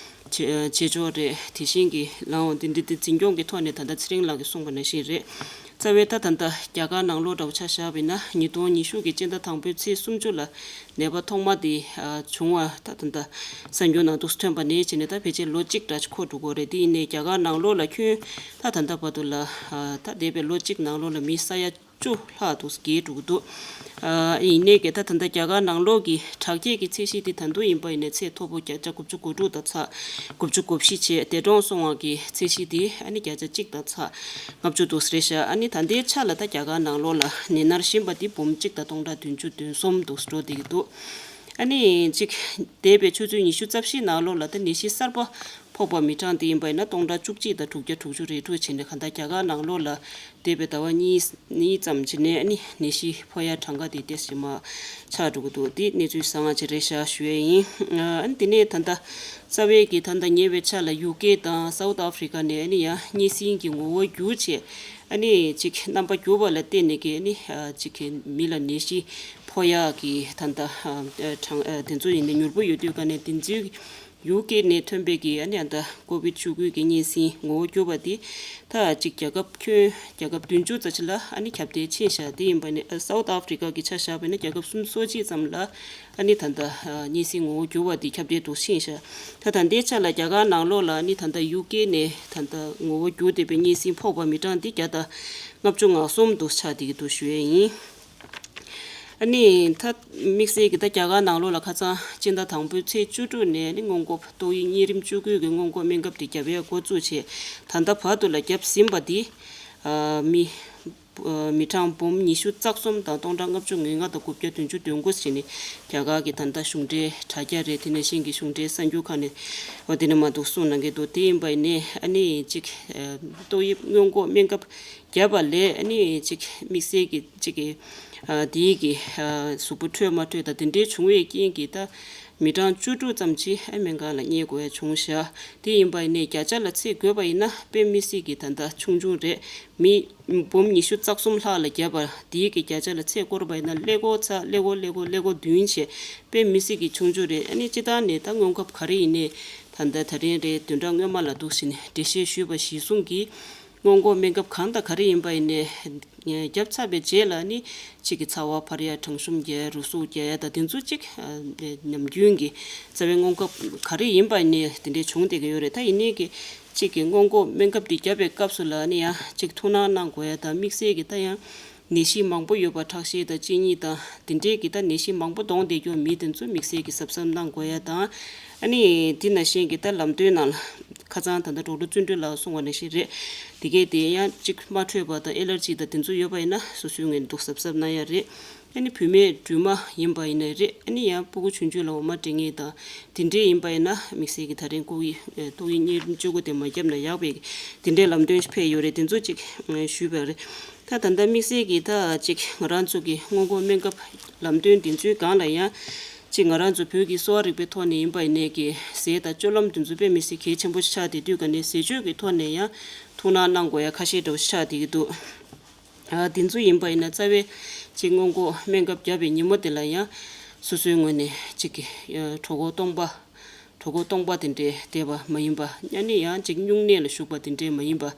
ཆེ་ཆེ་ཆོག་རེད། དེ་བཞིན་གྱི་ལའང་དེ་འདྲ་དེ་འཛིན་སྐྱོང་གི་ཐོག་ནས་ད་ལྟ་ཚེ་རིང་ལགས་ཀྱིས་གསུངས་པ་ནང་བཞིན་རེད། རྩ་བའི་ད་ད་ལྟ་རྒྱ་གར་ནང་ལོགས་འདྲ་བོ་ཆ་བཞག་པ་ཡིན་ན་ཉིས་སྟོང་ཉི་ཤུ་གི་སྤྱི་ཟླ་དང་པོའི་ཚེས་སུམ་ཅུ་ལ་ནད་པ་ཐོག་མ་དེ་བྱུང་བ་ད་ད་ལྟ་གསར་འགྱུར་ནང་དུ་ཐོན་པ་ནས་བྱས་ནས་ད་ཕལ་ཆེར་ལོ་གཅིག་འདྲ་ཅིག་འཁོར་འགྲོ་གི་རེད། དེ་ཡིན་ནའི་རྒྱ་གར་ནང་ལོགས་ལ་ཁྱོན་ད་ད་ལྟ་བར་དུ་ལ་ད་འདས་པའི་ལོ་གཅིག་ནང་ལོགས་ལ་མི་ས་ཡ་བཅུ་ལྷག་འདུག་བརྒལ་འགྲོ་གི་འདུག་ཨ་ཡིན་ནའི་གི་ད་ད་ལྟ་རྒྱ་གར་ནང་ལོགས་ཀྱི་དྲག་སྐྱེད་ཀྱི་ཚད་གཞི་དེ་ད་དུང་ཡིན་པ་ཡིན་ནའི་ཚད་མཐོ་པོ་བརྒྱ་ཆ་དགུ་བཅུ་གོ་དྲུག་དང་ཚེག་དགུ་བཅུ་གོ་བཞི་བྱས། འདས་གྲོངས་སོང་བ་གི་ཚད་གཞི་དེ་ཨ་ནི་བརྒྱ་ཆ་གཅིག་དང་ཚེག་ལྔ་བཅུ་འདུག་རེད་ཤག་ཨ་ནི་ད་ལྟའི་ཆ་ལ་ད་རྒྱ་གར་ནང་ལོགས་ལ་ནད་མནར་བཞིན་པ་དེ་འབུམ་གཅིག་དང་སྟོང་ཕྲག་བདུན་ཅུ་དོན་གསུམ་འདུག་འགྲོ་བསྡད་ཀྱི་འདུག་ཨ་ནི་གཅིག་འདས་པའི་ཆུ་ཚོད་ཉི་ཤུ་རྩ་བཞིའི་ནང་ལོགས་ལ་ད་ནད་གཞི་གསར་པ་ཕོག་པ་མི་གྲངས་དེ་ཡིན་པ་ཡིན་ན་སྟོང་ཕྲག་བཅུ་གཅིག་དང་དྲུག་བརྒྱ་དྲུག་ཅུ་རེ་དྲུག་བྱས་ནས་གང་ལྟར་རྒྱ་གར་ནང་ལོགས་ལ་འདས་པའི་ཟླ་བ་གཉིས་གཉིས་ཙམ་ཕྱིན་ནས་ཨ་ནི་ནད་གཞི་ཕོག་ཡ་གྲངས་ཀ་དེ་ཏོག་ཙམ་མར་ཆག་འགྲོ་གི་འདུག་དེ་གནས་ཚུལ་བཟང་བ་ཅིག་རེད་ཤག་ཞུ་ཡས་ཡིན། ཨ་ནི་དེ་ནས་ད་ལྟ་རྩ་བའི་གི་ད་ལྟ་ཉེ་བའི་ཆར་ལ་ཡུ་ཀེ་དང་སའུ་ཐི་ཨ་ཧྥི་རི་ཀ་ནས་ཨ་ནི་ཡང་གཉན་སྲིན་གྱི་ངོ་བོ་འགྱུར་བྱས་ཨ་ནི་ཅིག་རྣམ་པ་འགྱུར་བ་ལ་བརྟེན་ནས་གི་ཨ་ནི་ཅིག་གི་མི་ལ་ནད་གཞི་ཕོག་ཡག་གི་ད་ལྟ་གྲངས་དེ་ཚོ་ཡིན་ནའི་མྱུར་པོ་ཡོད་དུས་ག་ནས་དེ་ཚོའི་ཡུ་ཀེ་ནས་ཐོན་པའི་གི་ཨ་ནི་ཨ་ད་ཀོ་བིད་བཅུ་དགུ་གི་གཉན་སྲིན་ངོ་བོ་འགྱུར་བ་དེ་ད་ཅིག་རྒྱལ་ཁབ་ཁྱོན་རྒྱལ་ཁབ་བདུན་ཅུ་ཙམ་ཅིག་ལ་ཨ་ནི་ཁྱབ་གདལ་ཕྱིན་ཤག་དེ་ཡིན་པ་ནི་ཨ་སའུ་ཐི་ཨ་ཧྥི་རི་ཀ་གི་ཆ་བཞག་པ་ཡིན་ན་རྒྱལ་ཁབ་སུམ་ཅུ་སོ་གཅིག་ཙམ་ལ་ཨ་ནི་ད་ལྟ་གཉན་སྲིན་ངོ་བོ་འགྱུར་བ་དེ་ཁྱབ་གདལ་དུ་ཕྱིན་ཤག་ད་ད་ལྟའི་ཆ་ལ་རྒྱ་གར་ནང་ལོགས་ལ་ཨ་ནི་ད་ལྟ་ཡུ་ཀེ་ནས་ད་ལྟ་ངོ་བོ་འགྱུར་བསྡད་པའི་གཉན་སྲིན་ཕོག་པ་མི་གྲངས་དེ་བརྒྱ་དང་ལྔ་བཅུ་ང་གསུམ་དུ་ཆགས་བསྡད་ཀྱི་འདུག་ཞུ་ཡས་ཡིན། ཨ་ནི་ད་དམིགས་བསལ་གྱི་ད་རྒྱ་གར་ནང་ལོགས་ལ་ཁ་སང་སྤྱི་ཟླ་དང་པོའི་ཚེས་བཅུ་དྲུག་ནས་ནི་སྔོན་འགོག་ཏོག་དབྱིབས་གཉན་རིམས་བཅུ་དགུ་གི་སྔོན་འགོག་སྨན་ཁབ་དེ་བརྒྱབ་ཡ་འགོ་བཙུགས་བྱས་ད་ལྟ་བར་དུ་ལ་བརྒྱབ་ཟིན་པ་དེ་ཨ་མི་ཨ་མི་གྲངས་འབུམ་ཉི་ཤུ་རྩ་གསུམ་དང་སྟོང་ཕྲག་ལྔ་བཅུ་ང་ལྔ་དང་དགུ་བརྒྱ་བདུན་ཅུ་དོན་དགུ་ཞིག་ནི་རྒྱ་གར་གྱི་ད་ལྟ་གཞུང་འབྲེལ་དྲ་རྒྱ་རེད། དེ་ནང་བཞིན་གྱི་གཞུང་འབྲེལ་གསར་འགྱུར་ཁག་ནས་འོ་དེ་ནས་མ་འདུག་གསུངས་གནང་གི་འདུག་དེ་ཡིན་པ་ཡིན་ནའི་ཨ་ནི་གཅིག་ཨ་ཏོག་དབྱིབས་སྔོན་འགོག་སྨན་ཁབ་བརྒྱབ་པ་ལས་ཨ་ནི་ཅིག་དམིགས་བསལ་གྱི་ཅིག་གི་ཨ་དེའི་གི་ཨ་གཟུགས་པོ་འཕྲོད་མ་འཕྲོད་དང་དེ་འདྲའི་བྱུང་བའི་རྐྱེན་གྱིས་ད་མི་གྲངས་བཅུ་དྲུག་ཙམ་ཅིག་ཨ་སྨན་ཁང་ལ་གཉེར་དགོས་ཡ་བྱུང་ཤག་དེ་ཡིན་པ་ཡིན་ནའི་བརྒྱ་ཆ་ལ་ཚད་བགོས་པ་ཡིན་ན་དཔེ་མི་སྲིད་ཀྱི་ད་ལྟ་ཆུང་ཆུང་རེད། མི་འབུམ་ཉི་ཤུ་རྩ་གསུམ་ལྷག་ལ་བརྒྱབ་པ་དེའི་གི་བརྒྱ་ཆ་ལ་ཚད་བསྐོར་བ་ཡིན་ན་ཀླད་ཀོར་ཚ་ཀླད་ཀོར་ཀླད་ཀོར་ཀླད་ཀོར་བདུན་བྱས་དཔེ་མི་སྲིད་ཀྱི་ཆུང་ཆུང་རེད། ཨ་ནི་སྤྱིར་བཏང་ནས་ད་སྔོན་ཁབ་ག་རེ་ཡིན་ནའི་ད་ལྟ་ད་རིང་རེད་བདུན་ཕྲག་སྔོན་མ་ལ་འདུག་ཟིན་འགྲེལ་བཤད་ཞུས་པ་གཞིར་བཟུང་གིས། སྔོན་འགོག་སྨན་ཁབ་གང་དང་ག་རེ་ཡིན་པ་ཡིན་ནའི་བརྒྱབ་ཚར་བའི་རྗེས་ལ་ནི་གཅིག་གི་ཚ་བ་འཕར་ཡ་གྲང་ཤུམ་རྒྱག་ཡ་རུས་ཟུག་རྒྱག་ཡ་དང་དེ་ཚོ་གཅིག་ནམ་རྒྱུན་གྱི་རྩ་བའི་སྔོན་ཁབ་ག་རེ་ཡིན་པ་ཡིན་ནའི་དེ་འདྲའི་བྱུང་བསྡད་ཀྱི་ཡོད་རེད། ད་ཡིན་ནའི་གི་གཅིག་གི་སྔོན་འགོག་སྨན་ཁབ་དེ་བརྒྱབ་པའི་སྐབས་སུ་ལ་ནི་ཡང་གཅིག་ཐུགས་སྣང་གནང་དགོས་ཡ་དང་དམིགས་བསལ་གྱི་ད་ཡང་ནད་གཞི་མང་པོ་ཡོད་པ་ཁྲག་ཤེད་དང་གཅིན་སྙི་དང་དེ་འདྲའི་གི་ད་ནད་གཞི་མང་པོ་གདོང་བསྡད་རྒྱུ་མི་དེ་ཚོ་དམིགས་བསལ་གྱི་གཟབ་གཟབ་གནང་དགོས་ཡ་དང་ཨ་ནི་དེ་ནང་བཞིན་གྱི་ད་ལམ་སྟོན་ནང་ལ། ཁ་སང་ད་ལྟ་ཌོག་ཊར་བརྩོན་འགྲུས་ལགས་གསུངས་པ་ནང་བཞིན་རེད། དེ་གས་དེ་ཡང་གཅིག་མ་འཕྲོད་པ་དང་ཨེ་ལར་ཇི་དང་དེ་ཚོ་ཡོད་པ་ཡིན་ན་སོ་སོའི་ངོས་ནས་འདུག་གཟབ་གཟབ་གནང་ཡ་རེད། ཨ་ནི་བུད་མེད་སྦྲུམ་མ་ཡིན་པ་ཡིན་ན་རེད། ཨ་ནི་ཡང་སྤུ་གུ་ཆུང་ཆུང་ལ་འོ་མ་སྤྲད་མཁན་དང་དེ་འདྲས་ཡིན་པ་ཡིན་ན་དམིགས་བསལ་གྱི་ད་རིང་ལྐོག་དབྱིབས་ཏོག་དབྱིབས་གཉན་རིམས་བཅུ་དགུ་དེ་མ་བརྒྱབ་ན་ཡག་པའི་དེ་འདྲས་ལམ་སྟོན་ཞིག་ཕེབས་ཡོད་རེད། དེ་ཚོ་གཅིག་ཞུས་པ་རེད། ད་ད་ལྟ་དམིགས་བསལ་གྱི་ད་གཅིག་ང་རང་ཚོ་གི་སྔོན་འགོག་སྨན་ཁབ་ལམ་སྟོན་དེ་ཚོའི་སྒང་ལ་ཡང་། གཅིག་ང་རང་ཚོ་བོད་ཀྱི་གསོ་བ་རིག་པའི་ཐོག་ནས་ཡིན་པ་ཡིན་ནའི་གི་ཟས་དང་སྤྱོད་ལམ་དེ་ཚོ་དཔེ་མི་སྲིད་གལ་ཆེན་པོ་ཞིག་ཆགས་བསྡད་དུས་ག་ནས་ཟས་སྤྱོད་ཀྱི་ཐོག་ནས་ཡང་ཐུགས་སྣང་གནང་དགོས་ཡ་ཁ་ཤས་འདྲ་བོ་ཞིག་ཆགས་བསྡད་ཀྱི་འདུག་ཨ་དེ་ཚོ་ཡིན་པ་ཡིན་ན་རྩ་བའི་གཅིག་སྔོན་འགོག་སྨན་ཁབ་བརྒྱབ་པའི་ཉིན་མོ་དེ་ལ་ཡང་སོ་སོའི་ངོས་ནས་གཅིག་གི་གྲོད་ཁོག་སྟོང་པ། གྲོད་ཁོག་སྟོང་པ་དེ་འདྲའི་བསྡད་པ་མ་ཡིན་པ། ཨ་ནི་ཡང་གཅིག་སྨྱུང་གནས་ལ་ཞུགས་པ་དེ་འདྲའི་མ་ཡིན་པ།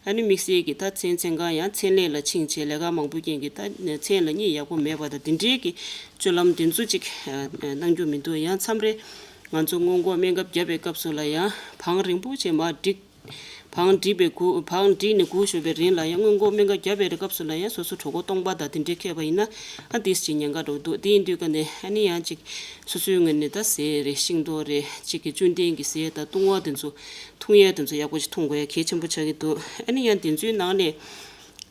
ཨ་ནི་དམིགས་བསལ་གྱི་ད་མཚན་མཚན་གང་ཡང་མཚན་ལས་ལ་ཕྱིན་བྱས་ལས་ཀ་མང་པོའི་རྐྱེན་གྱིས་ད་མཚན་ལ་གཉིད་ཡག་པོ་མེད་པ་དང་དེ་འདྲའི་གི་སྤྱོད་ལམ་དེ་ཚོ་གཅིག་གནང་རྒྱུ་མི་འདུག་ཡང་མཚམས་རེ་ང་ཚོ་སྔོན་འགོག་སྨན་ཁབ་བརྒྱབ་པའི་སྐབས་སུ་ལ་ཡང་བང་རིང་པོ་བྱས་མར་བསྒྲིགས། བང་བསྒྲིགས་པའི་གུ་བང་བསྒྲིགས་ནས་འགུག་ཞུ་བའི་རིང་ལ་ཡང་སྔོན་འགོག་སྨན་ཁབ་བརྒྱབ་པའི་སྐབས་སུ་ལ་ཡང་སོ་སོ་གྲོད་ཁོག་སྟོང་པ་དང་དེ་འདྲའི་ཁེལ་བ་ཡིན་ན་ཨ་ཏིས་ཅིག་ཉེན་ཁ་འགྲོ་འདུག་དེ་ཡིན་དུས་ཀ་ནས་ཨ་ནི་ཡང་ཅིག་སོ་སོའི་ངོས་ནས་ད་ཟས་རེད་ཤིང་ཏོག་རེད་ཅིག་གི་བཅུད་ལྡན་གྱི་ཟས་དང་བཏུང་བ་དེ་ཚོ་འཐུང་ཡས་དེ་ཚོ་ཡག་པོ་ཞིག་འཐུང་དགོས་ཡ་གལ་ཆེན་པོ་ཆགས་ཀྱི་འདུག་ཨ་ནི་ཡང་དེ་ཚོའི་ནང་ནས་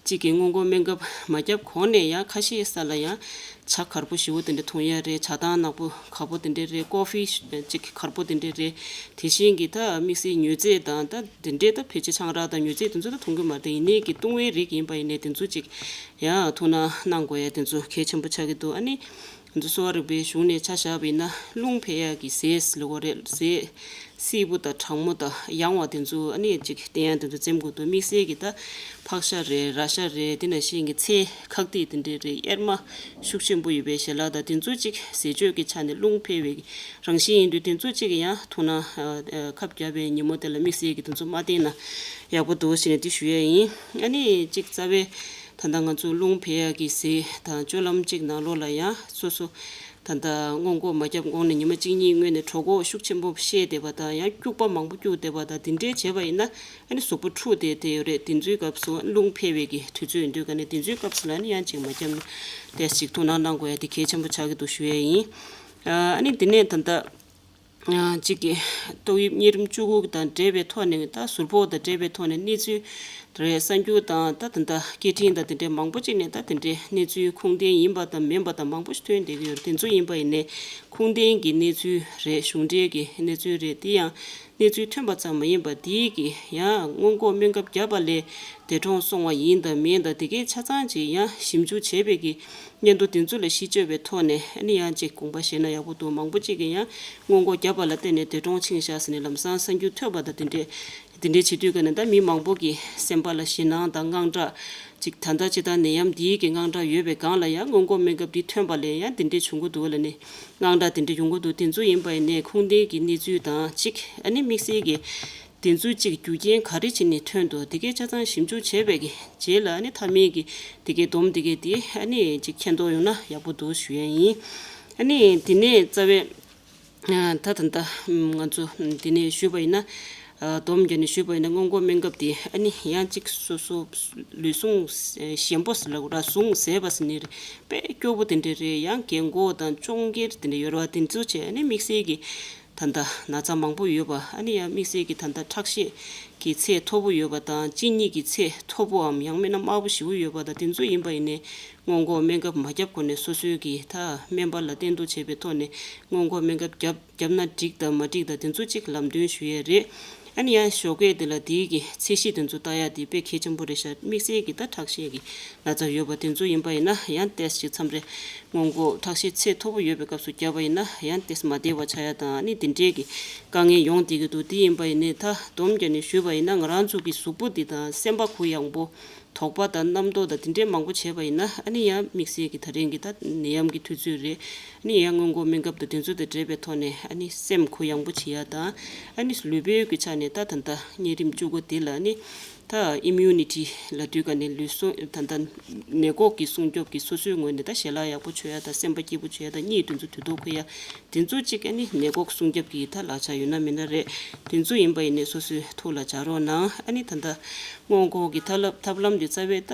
གཅིག་གི་སྔོན་འགོག་སྨན་ཁབ་མ་བརྒྱབ་གོང་ནས་ཡང་ཁ་ཤས་ས་ལ་ཡང་ཇ་གར་པོ་ཞེ་པོ་དེ་འདྲ་འཐུང་ཡ་རེད། ཇ་དང་ནག་པོ་གར་པོ་དེ་འདྲ་རེད། ཀོ་ཧྥི་ཅིག་གར་པོ་དེ་འདྲ་རེད། དེ་བཞིན་གྱི་ད་དམིགས་བསལ་མྱོས་རྫས་དང་ད་དེ་འདྲའི་ད་ཕལ་ཆེར་ཆང་རག་དང་མྱོས་རྫས་དེ་ཚོ་ད་འཐུང་གི་མ་རེད། ཡིན་ནའི་གི་བཏུང་བའི་རིགས་ཡིན་པ་ཡིན་ནའི་དེ་ཚོ་ཅིག་ཡང་ཐུགས་སྣང་གནང་དགོས་ཡ་དེ་ཚོ་གལ་ཆེན་པོ་ཆགས་ཀྱི་འདུག་ཨ་ནི་ང་ཚོ་གསོ་བ་རིག་པའི་གཞུང་ནས་ཆ་བཞག་པ་ཡིན་ན་རླུང་འཕེལ་ཡག་གི་ཟས་ལ་གོ་རེད། ཟས་བསིལ་པོ་དང་གྲང་མོ་དང་ཡང་བ་དེ་ཚོ་ཨ་ནི་ཅིག་བསྟེན་ཡག་དེ་ཚོ་འཛེམ་དགོས་འདུག་དམིགས་བསལ་གྱི་ད་ཕག་ཤ་རེད། ར་ཤ་རེད། དེ་ནང་བཞིན་གྱི་ཚལ་ཁག་ཐིག་དེ་འདྲས་རེད། གཡེར་མ་ཤུགས་ཆེན་པོ་ཡོད་པའི་ཞལ་ལག་དང་དེ་ཚོ་ཅིག་ཟས་སྤྱོད་ཀྱི་ཆ་ནས་རླུང་འཕེལ་བའི་རང་བཞིན་ཡིན་དུས་དེ་ཚོ་ཅིག་ཡང་ཐུགས་སྣང་ཁབ་བརྒྱབ་པའི་ཉིན་མོ་དེ་ལ་དམིགས་བསལ་གྱི་དེ་ཚོ་མ་བསྟེན་ན་ཡག་པོ་འདུག་ཟེར་ནས་དེ་ཞུ་ཡས་ཡིན། ཨ་ནི་ཅིག་རྩ་བའི་ ད་ལྟ་ང་ཚོ་རླུང་འཕེན་ཡག་གི་ཟས་དང་སྤྱོད་ལམ་གཅིག་ནང་ལོགས་ལ་ཡང་སོ་སོ་ད་ལྟ་སྔོན་འགོག་མ་བརྒྱབ་གོང་ནས་ཉི་མ་གཅིག་གཉིས་སྔོན་ནས་གྲོད་ཁོག་ཤུགས་ཆེན་པོ་བཤལ་བསྡད་པ་དང་ཡང་སྐྱུག་པ་མང་པོ་སྐྱུག་བསྡད་པ་དང་དེ་འདྲས་བྱས་པ་ཡིན་ན་ཨ་ནི་གཟུགས་པོ་འཁྲུགས་བསྡད་དེ་ཡོད་རེད། དེ་ཚོའི་སྐབས་སུ་རླུང་འཕེན་པའི་གི་དུས་ཚོད་ཡིན་དུས་ག་ནས་དེ་ཚོའི་སྐབས་སུ་ལ་ཨ་ནི་ཡང་གཅིག་མ་བརྒྱབ་ནས་ཏོག་ཙམ་ཞིག་ཐུགས་སྣང་གནང་དགོས་ཡ་དེ་གལ་ཆེན་པོ་ཆགས་ཀྱི་འདུག་ཞུ་ཡ་ཡིན། ཨ་ནི་དེ་ནས་ད་ལྟ་གཅིག་གི་ཏོག་དབྱིབས་གཉན་རིམས་བཅུ་དགུ་དང་འབྲེལ་བའི་ཐོག་ནས་ད་ཟུར་ཕོག་དང་འབྲེལ་བའི་ཐོག་ནས་གནས་ཚུལ་རེད། གསར་འགྱུར་དང་ད་ད་ལྟ་སྐད་འཕྲིན་དང་དེ་འདྲའི་མང་པོ་ཅིག་ནས་ད་དེ་འདྲའི་གནས་ཚུལ་ཁུངས་ལྡན་ཡིན་པ་དང་མིན་པ་དང་མང་པོ་ཞིག་ཐོན་བསྡད་ཀྱི་ཡོད་རེད། དེ་ཚོ་ཡིན་པ་ཡིན་ནའི་ཁུངས་ལྡན་གྱི་གནས་ཚུལ་རེད། གཞུང་འབྲེལ་གྱི་གནས་ཚུལ་རེད། དེ་ཡང་གནས་ཚུལ་ཐོན་པ་ཙམ་མ་ཡིན་པ་དེའི་གི་ཡང་སྔོན་འགོག་སྨན་ཁབ་བརྒྱབ་པ་ལས་འདས་གྲོངས་སོང་བ་ཡིན་དང་མིན་དང་དེ་གའི་ཆ་ཚང་ཅིག་ཡང་ཞིབ་འཇུག་བྱས་པའི་གི་སྙན་ཐོ་དེ་ཚོ་ལ་གཞི་བཅོལ་བའི་ཐོག་ནས་ཨ་ནི་ཡང་ཅིག་དགོངས་པ་བཞེས་ན་ཡག་པོ་འདུག་མང་པོ་ཅིག་གིས་ཡང་སྔོན་འགོག་བརྒྱབ་པ་ལ་བརྟེན་ནས་འདས་གྲོངས་ཕྱིན་ཤག་ཟེར་ནས་ལམ་སང་གསར་འགྱུར་ཐོས་པ་དང་དེ་འདྲས་དེ་འདྲས་བྱེད་དུས་ཀ་ནས་ད་མི་མང་པོ་གི་སེམས་པ་ལ་ཞེད་སྣང་དང་དངངས་སྐྲག་ཅིག་ད་ལྟ་ཅི་ལྟར་ནད་ཡམས་འདིའི་གི་དངངས་སྐྲག་ཡོད་པའི་སྒང་ལ་ཡང་སྔོན་འགོག་སྨན་ཁབ་འདི་ཐོན་པ་ལས་ཡང་དེ་འདྲས་བྱུང་གི་འདུག་ལ་ནི་དངངས་སྐྲག་དེ་འདྲས་ཡོང་གི་འདུག་དེ་ཚོ་ཡིན་པ་ཡིན་ནའི་ཁུངས་ལྡན་གྱི་གནས་ཚུལ་དང་གཅིག་ཨ་ནི་དམིགས་བསལ་གྱི་དེ་ཚོའི་གཅིག་རྒྱུ་རྐྱེན་ག་རེ་བྱས་ནས་ཐོན་འདུག་དེ་གའི་ཆ་ཚང་ཞིབ་འཇུག་བྱས་པའི་གི་རྗེས་ལ་ཨ་ནི་མཐའ་མའི་གི་དེ་གའི་སྡོམ་དེ་གའི་དེ་ཨ་ནི་གཅིག་མཁྱེན་རྟོགས་ཡོང་ན་ཡག་པོ་འདུག་ཞུ་ཡ་ཡིན། ཨ་ནི་དེ་ནས་རྩ་བའི་ད་ད་ད་ང་ཚོ་དེ་ནས་ཞུས་པ་ཡིན་ན་སྡོམ་རྒྱག་ནས་ཞུས་པ་ཡིན་ན་སྔོན་འགོག་སྨན་ཁབ་དེ་ཨ་ནི་ཡང་གཅིག་སོ་སོ་ལུས་ཟུངས་ཞན་པོ་ཟེར་ལབ་དགོས་ར་ཟུངས་ཟད་པ་ཟེར་ནི་རེད། དཔེ་སྐྱོ་པོ་དེ་འདྲ་རེད། ཡང་རྒན་གོག་དང་གཅོང་རྒན་དེ་འདྲ་ཡོད་ར་བ་དེ་ཚོ་བྱས་ཨ་ནི་དམིགས་བསལ་གྱི་ད་ལྟ་ན་ཚ་མང་པོ་ཡོད་པ་ཨ་ནི་ཡང་དམིགས་བསལ་གྱི་ད་ལྟ་ཁྲག་ཤེད་ཀྱི་ཚད་མཐོ་པོ་ཡོད་པ་དང་གཅིན་སྙི་གི་ཚད་མཐོ་པོའམ་ཡང་མིན་ན་དམའ་པོ་ཞེ་པོ་ཡོད་པ་དང་དེ་ཚོ་ཡིན་པ་ཡིན་ནའི་སྔོན་འགོག་སྨན་ཁབ་མ་བརྒྱབ་གོང་ནས་སོ་སོའི་གི་ད་སྨན་པ་ལ་བསྟེན་གཏུག་བྱས་པའི་ཐོག་ནས་སྔོན་འགོག་སྨན་ཁབ་བརྒྱབ་བརྒྱབ་ན་འགྲིག་དང་མ་འགྲིག་དང་དེ་ཚོ་གཅིག་ལམ་སྟོན་ཞུ་ཡས་རེད། ཨ་ནི་ཡང་ཞོགས་ཀས་དེ་ལ་དེའི་གི་ཚད་གཞི་དེ་ཚོ་ལྟ་ཡ་དེ་དཔེ་གལ་ཆེན་པོ་རེད་ཤག་དམིགས་བསལ་གྱི་ད་ཁྲག་ཤེད་ཀྱི་ན་ཚ་ཡོད་པ་དེ་ཚོ་ཡིན་པ་ཡིན་ན་ཡང་ཏོག་ཙམ་མཚམས་རེ་སྔོན་འགོག་ཁྲག་ཤེད་ཚད་མཐོ་པོ་ཡོད་པའི་སྐབས་སུ་བརྒྱབ་པ་ཡིན་ན་ཡང་ཏོག་ཙམ་མ་བདེ་བ་ཆགས་ཡ་དང་ཨ་ནི་དེ་འདྲའི་གི་དཀའ་ངལ་ཡོང་བསྡད་ཀྱི་འདུག་དེ་ཡིན་པ་ཡིན་ནའི་ད་སྡོམ་རྒྱག་ནས་ཞུས་པ་ཡིན་ན་ང་རང་ཚོ་གི་གཟུགས་པོ་འདི་དང་སེམས་པ་གུ་ཡངས་པོ། དོགས་པ་དང་རྣམ་རྟོག་དང་དེ་འདྲའི་མང་པོ་བྱས་པ་ཡིན་ན་ཨ་ནི་ཡང་དམིགས་བསལ་གྱི་ད་རིང་གི་ད་ནད་ཡམས་ཀྱི་དུས་ཚོད་རེད། ཨ་ནི་ཡང་སྔོན་འགོག་སྨན་ཁབ་དང་དེ་ཚོ་དང་འབྲེལ་བའི་ཐོག་ནས་ཨ་ནི་སེམས་གུ་ཡངས་པོ་བྱེད་ཡ་དང་ཨ་ནི་ལུས་པོའི་གི་ཆ་ནས་ད་ད་ལྟ་གཉན་རིམས་བཅུ་དགུ་དེ་ལ་ཨ་ནི་ད་ཨི་མིའུ་ནི་ཊི་ལབ་དུས་ག་ནས་ལུས་ཟུངས་ད་ལྟ་ནད་འགོག་གི་སྲུང་སྐྱོབ་ཀྱི་སོ་སོའི་ངོས་ནས་ད་ཞལ་ལག་ཡག་པོ་མཆོད་ཡ་དང་སེམས་པ་སྐྱིད་པོ་བྱེད་ཡ་དང་གཉིད་དེ་ཚོ་དུས་ཐོག་ཁུག་ཡ། དེ་ཚོ་གཅིག་ཨ་ནི་ནད་འགོག་སྲུང་སྐྱོབ་ཀྱི་ད་ལག་ཆ་ཡོད་ན་མེད་ན་རེད། དེ་ཚོ་ཡིན་པ་ཡིན་ནའི་སོ་སོའི་ཐུགས་ལ་འཇགས་རོགས་གནང་། ཨ་ནི་ད་ལྟ་སྔོན་འགོག་གི་ཐབས་ལམ་ཐབས་ལམ་དེ་རྩ་བའི་ད་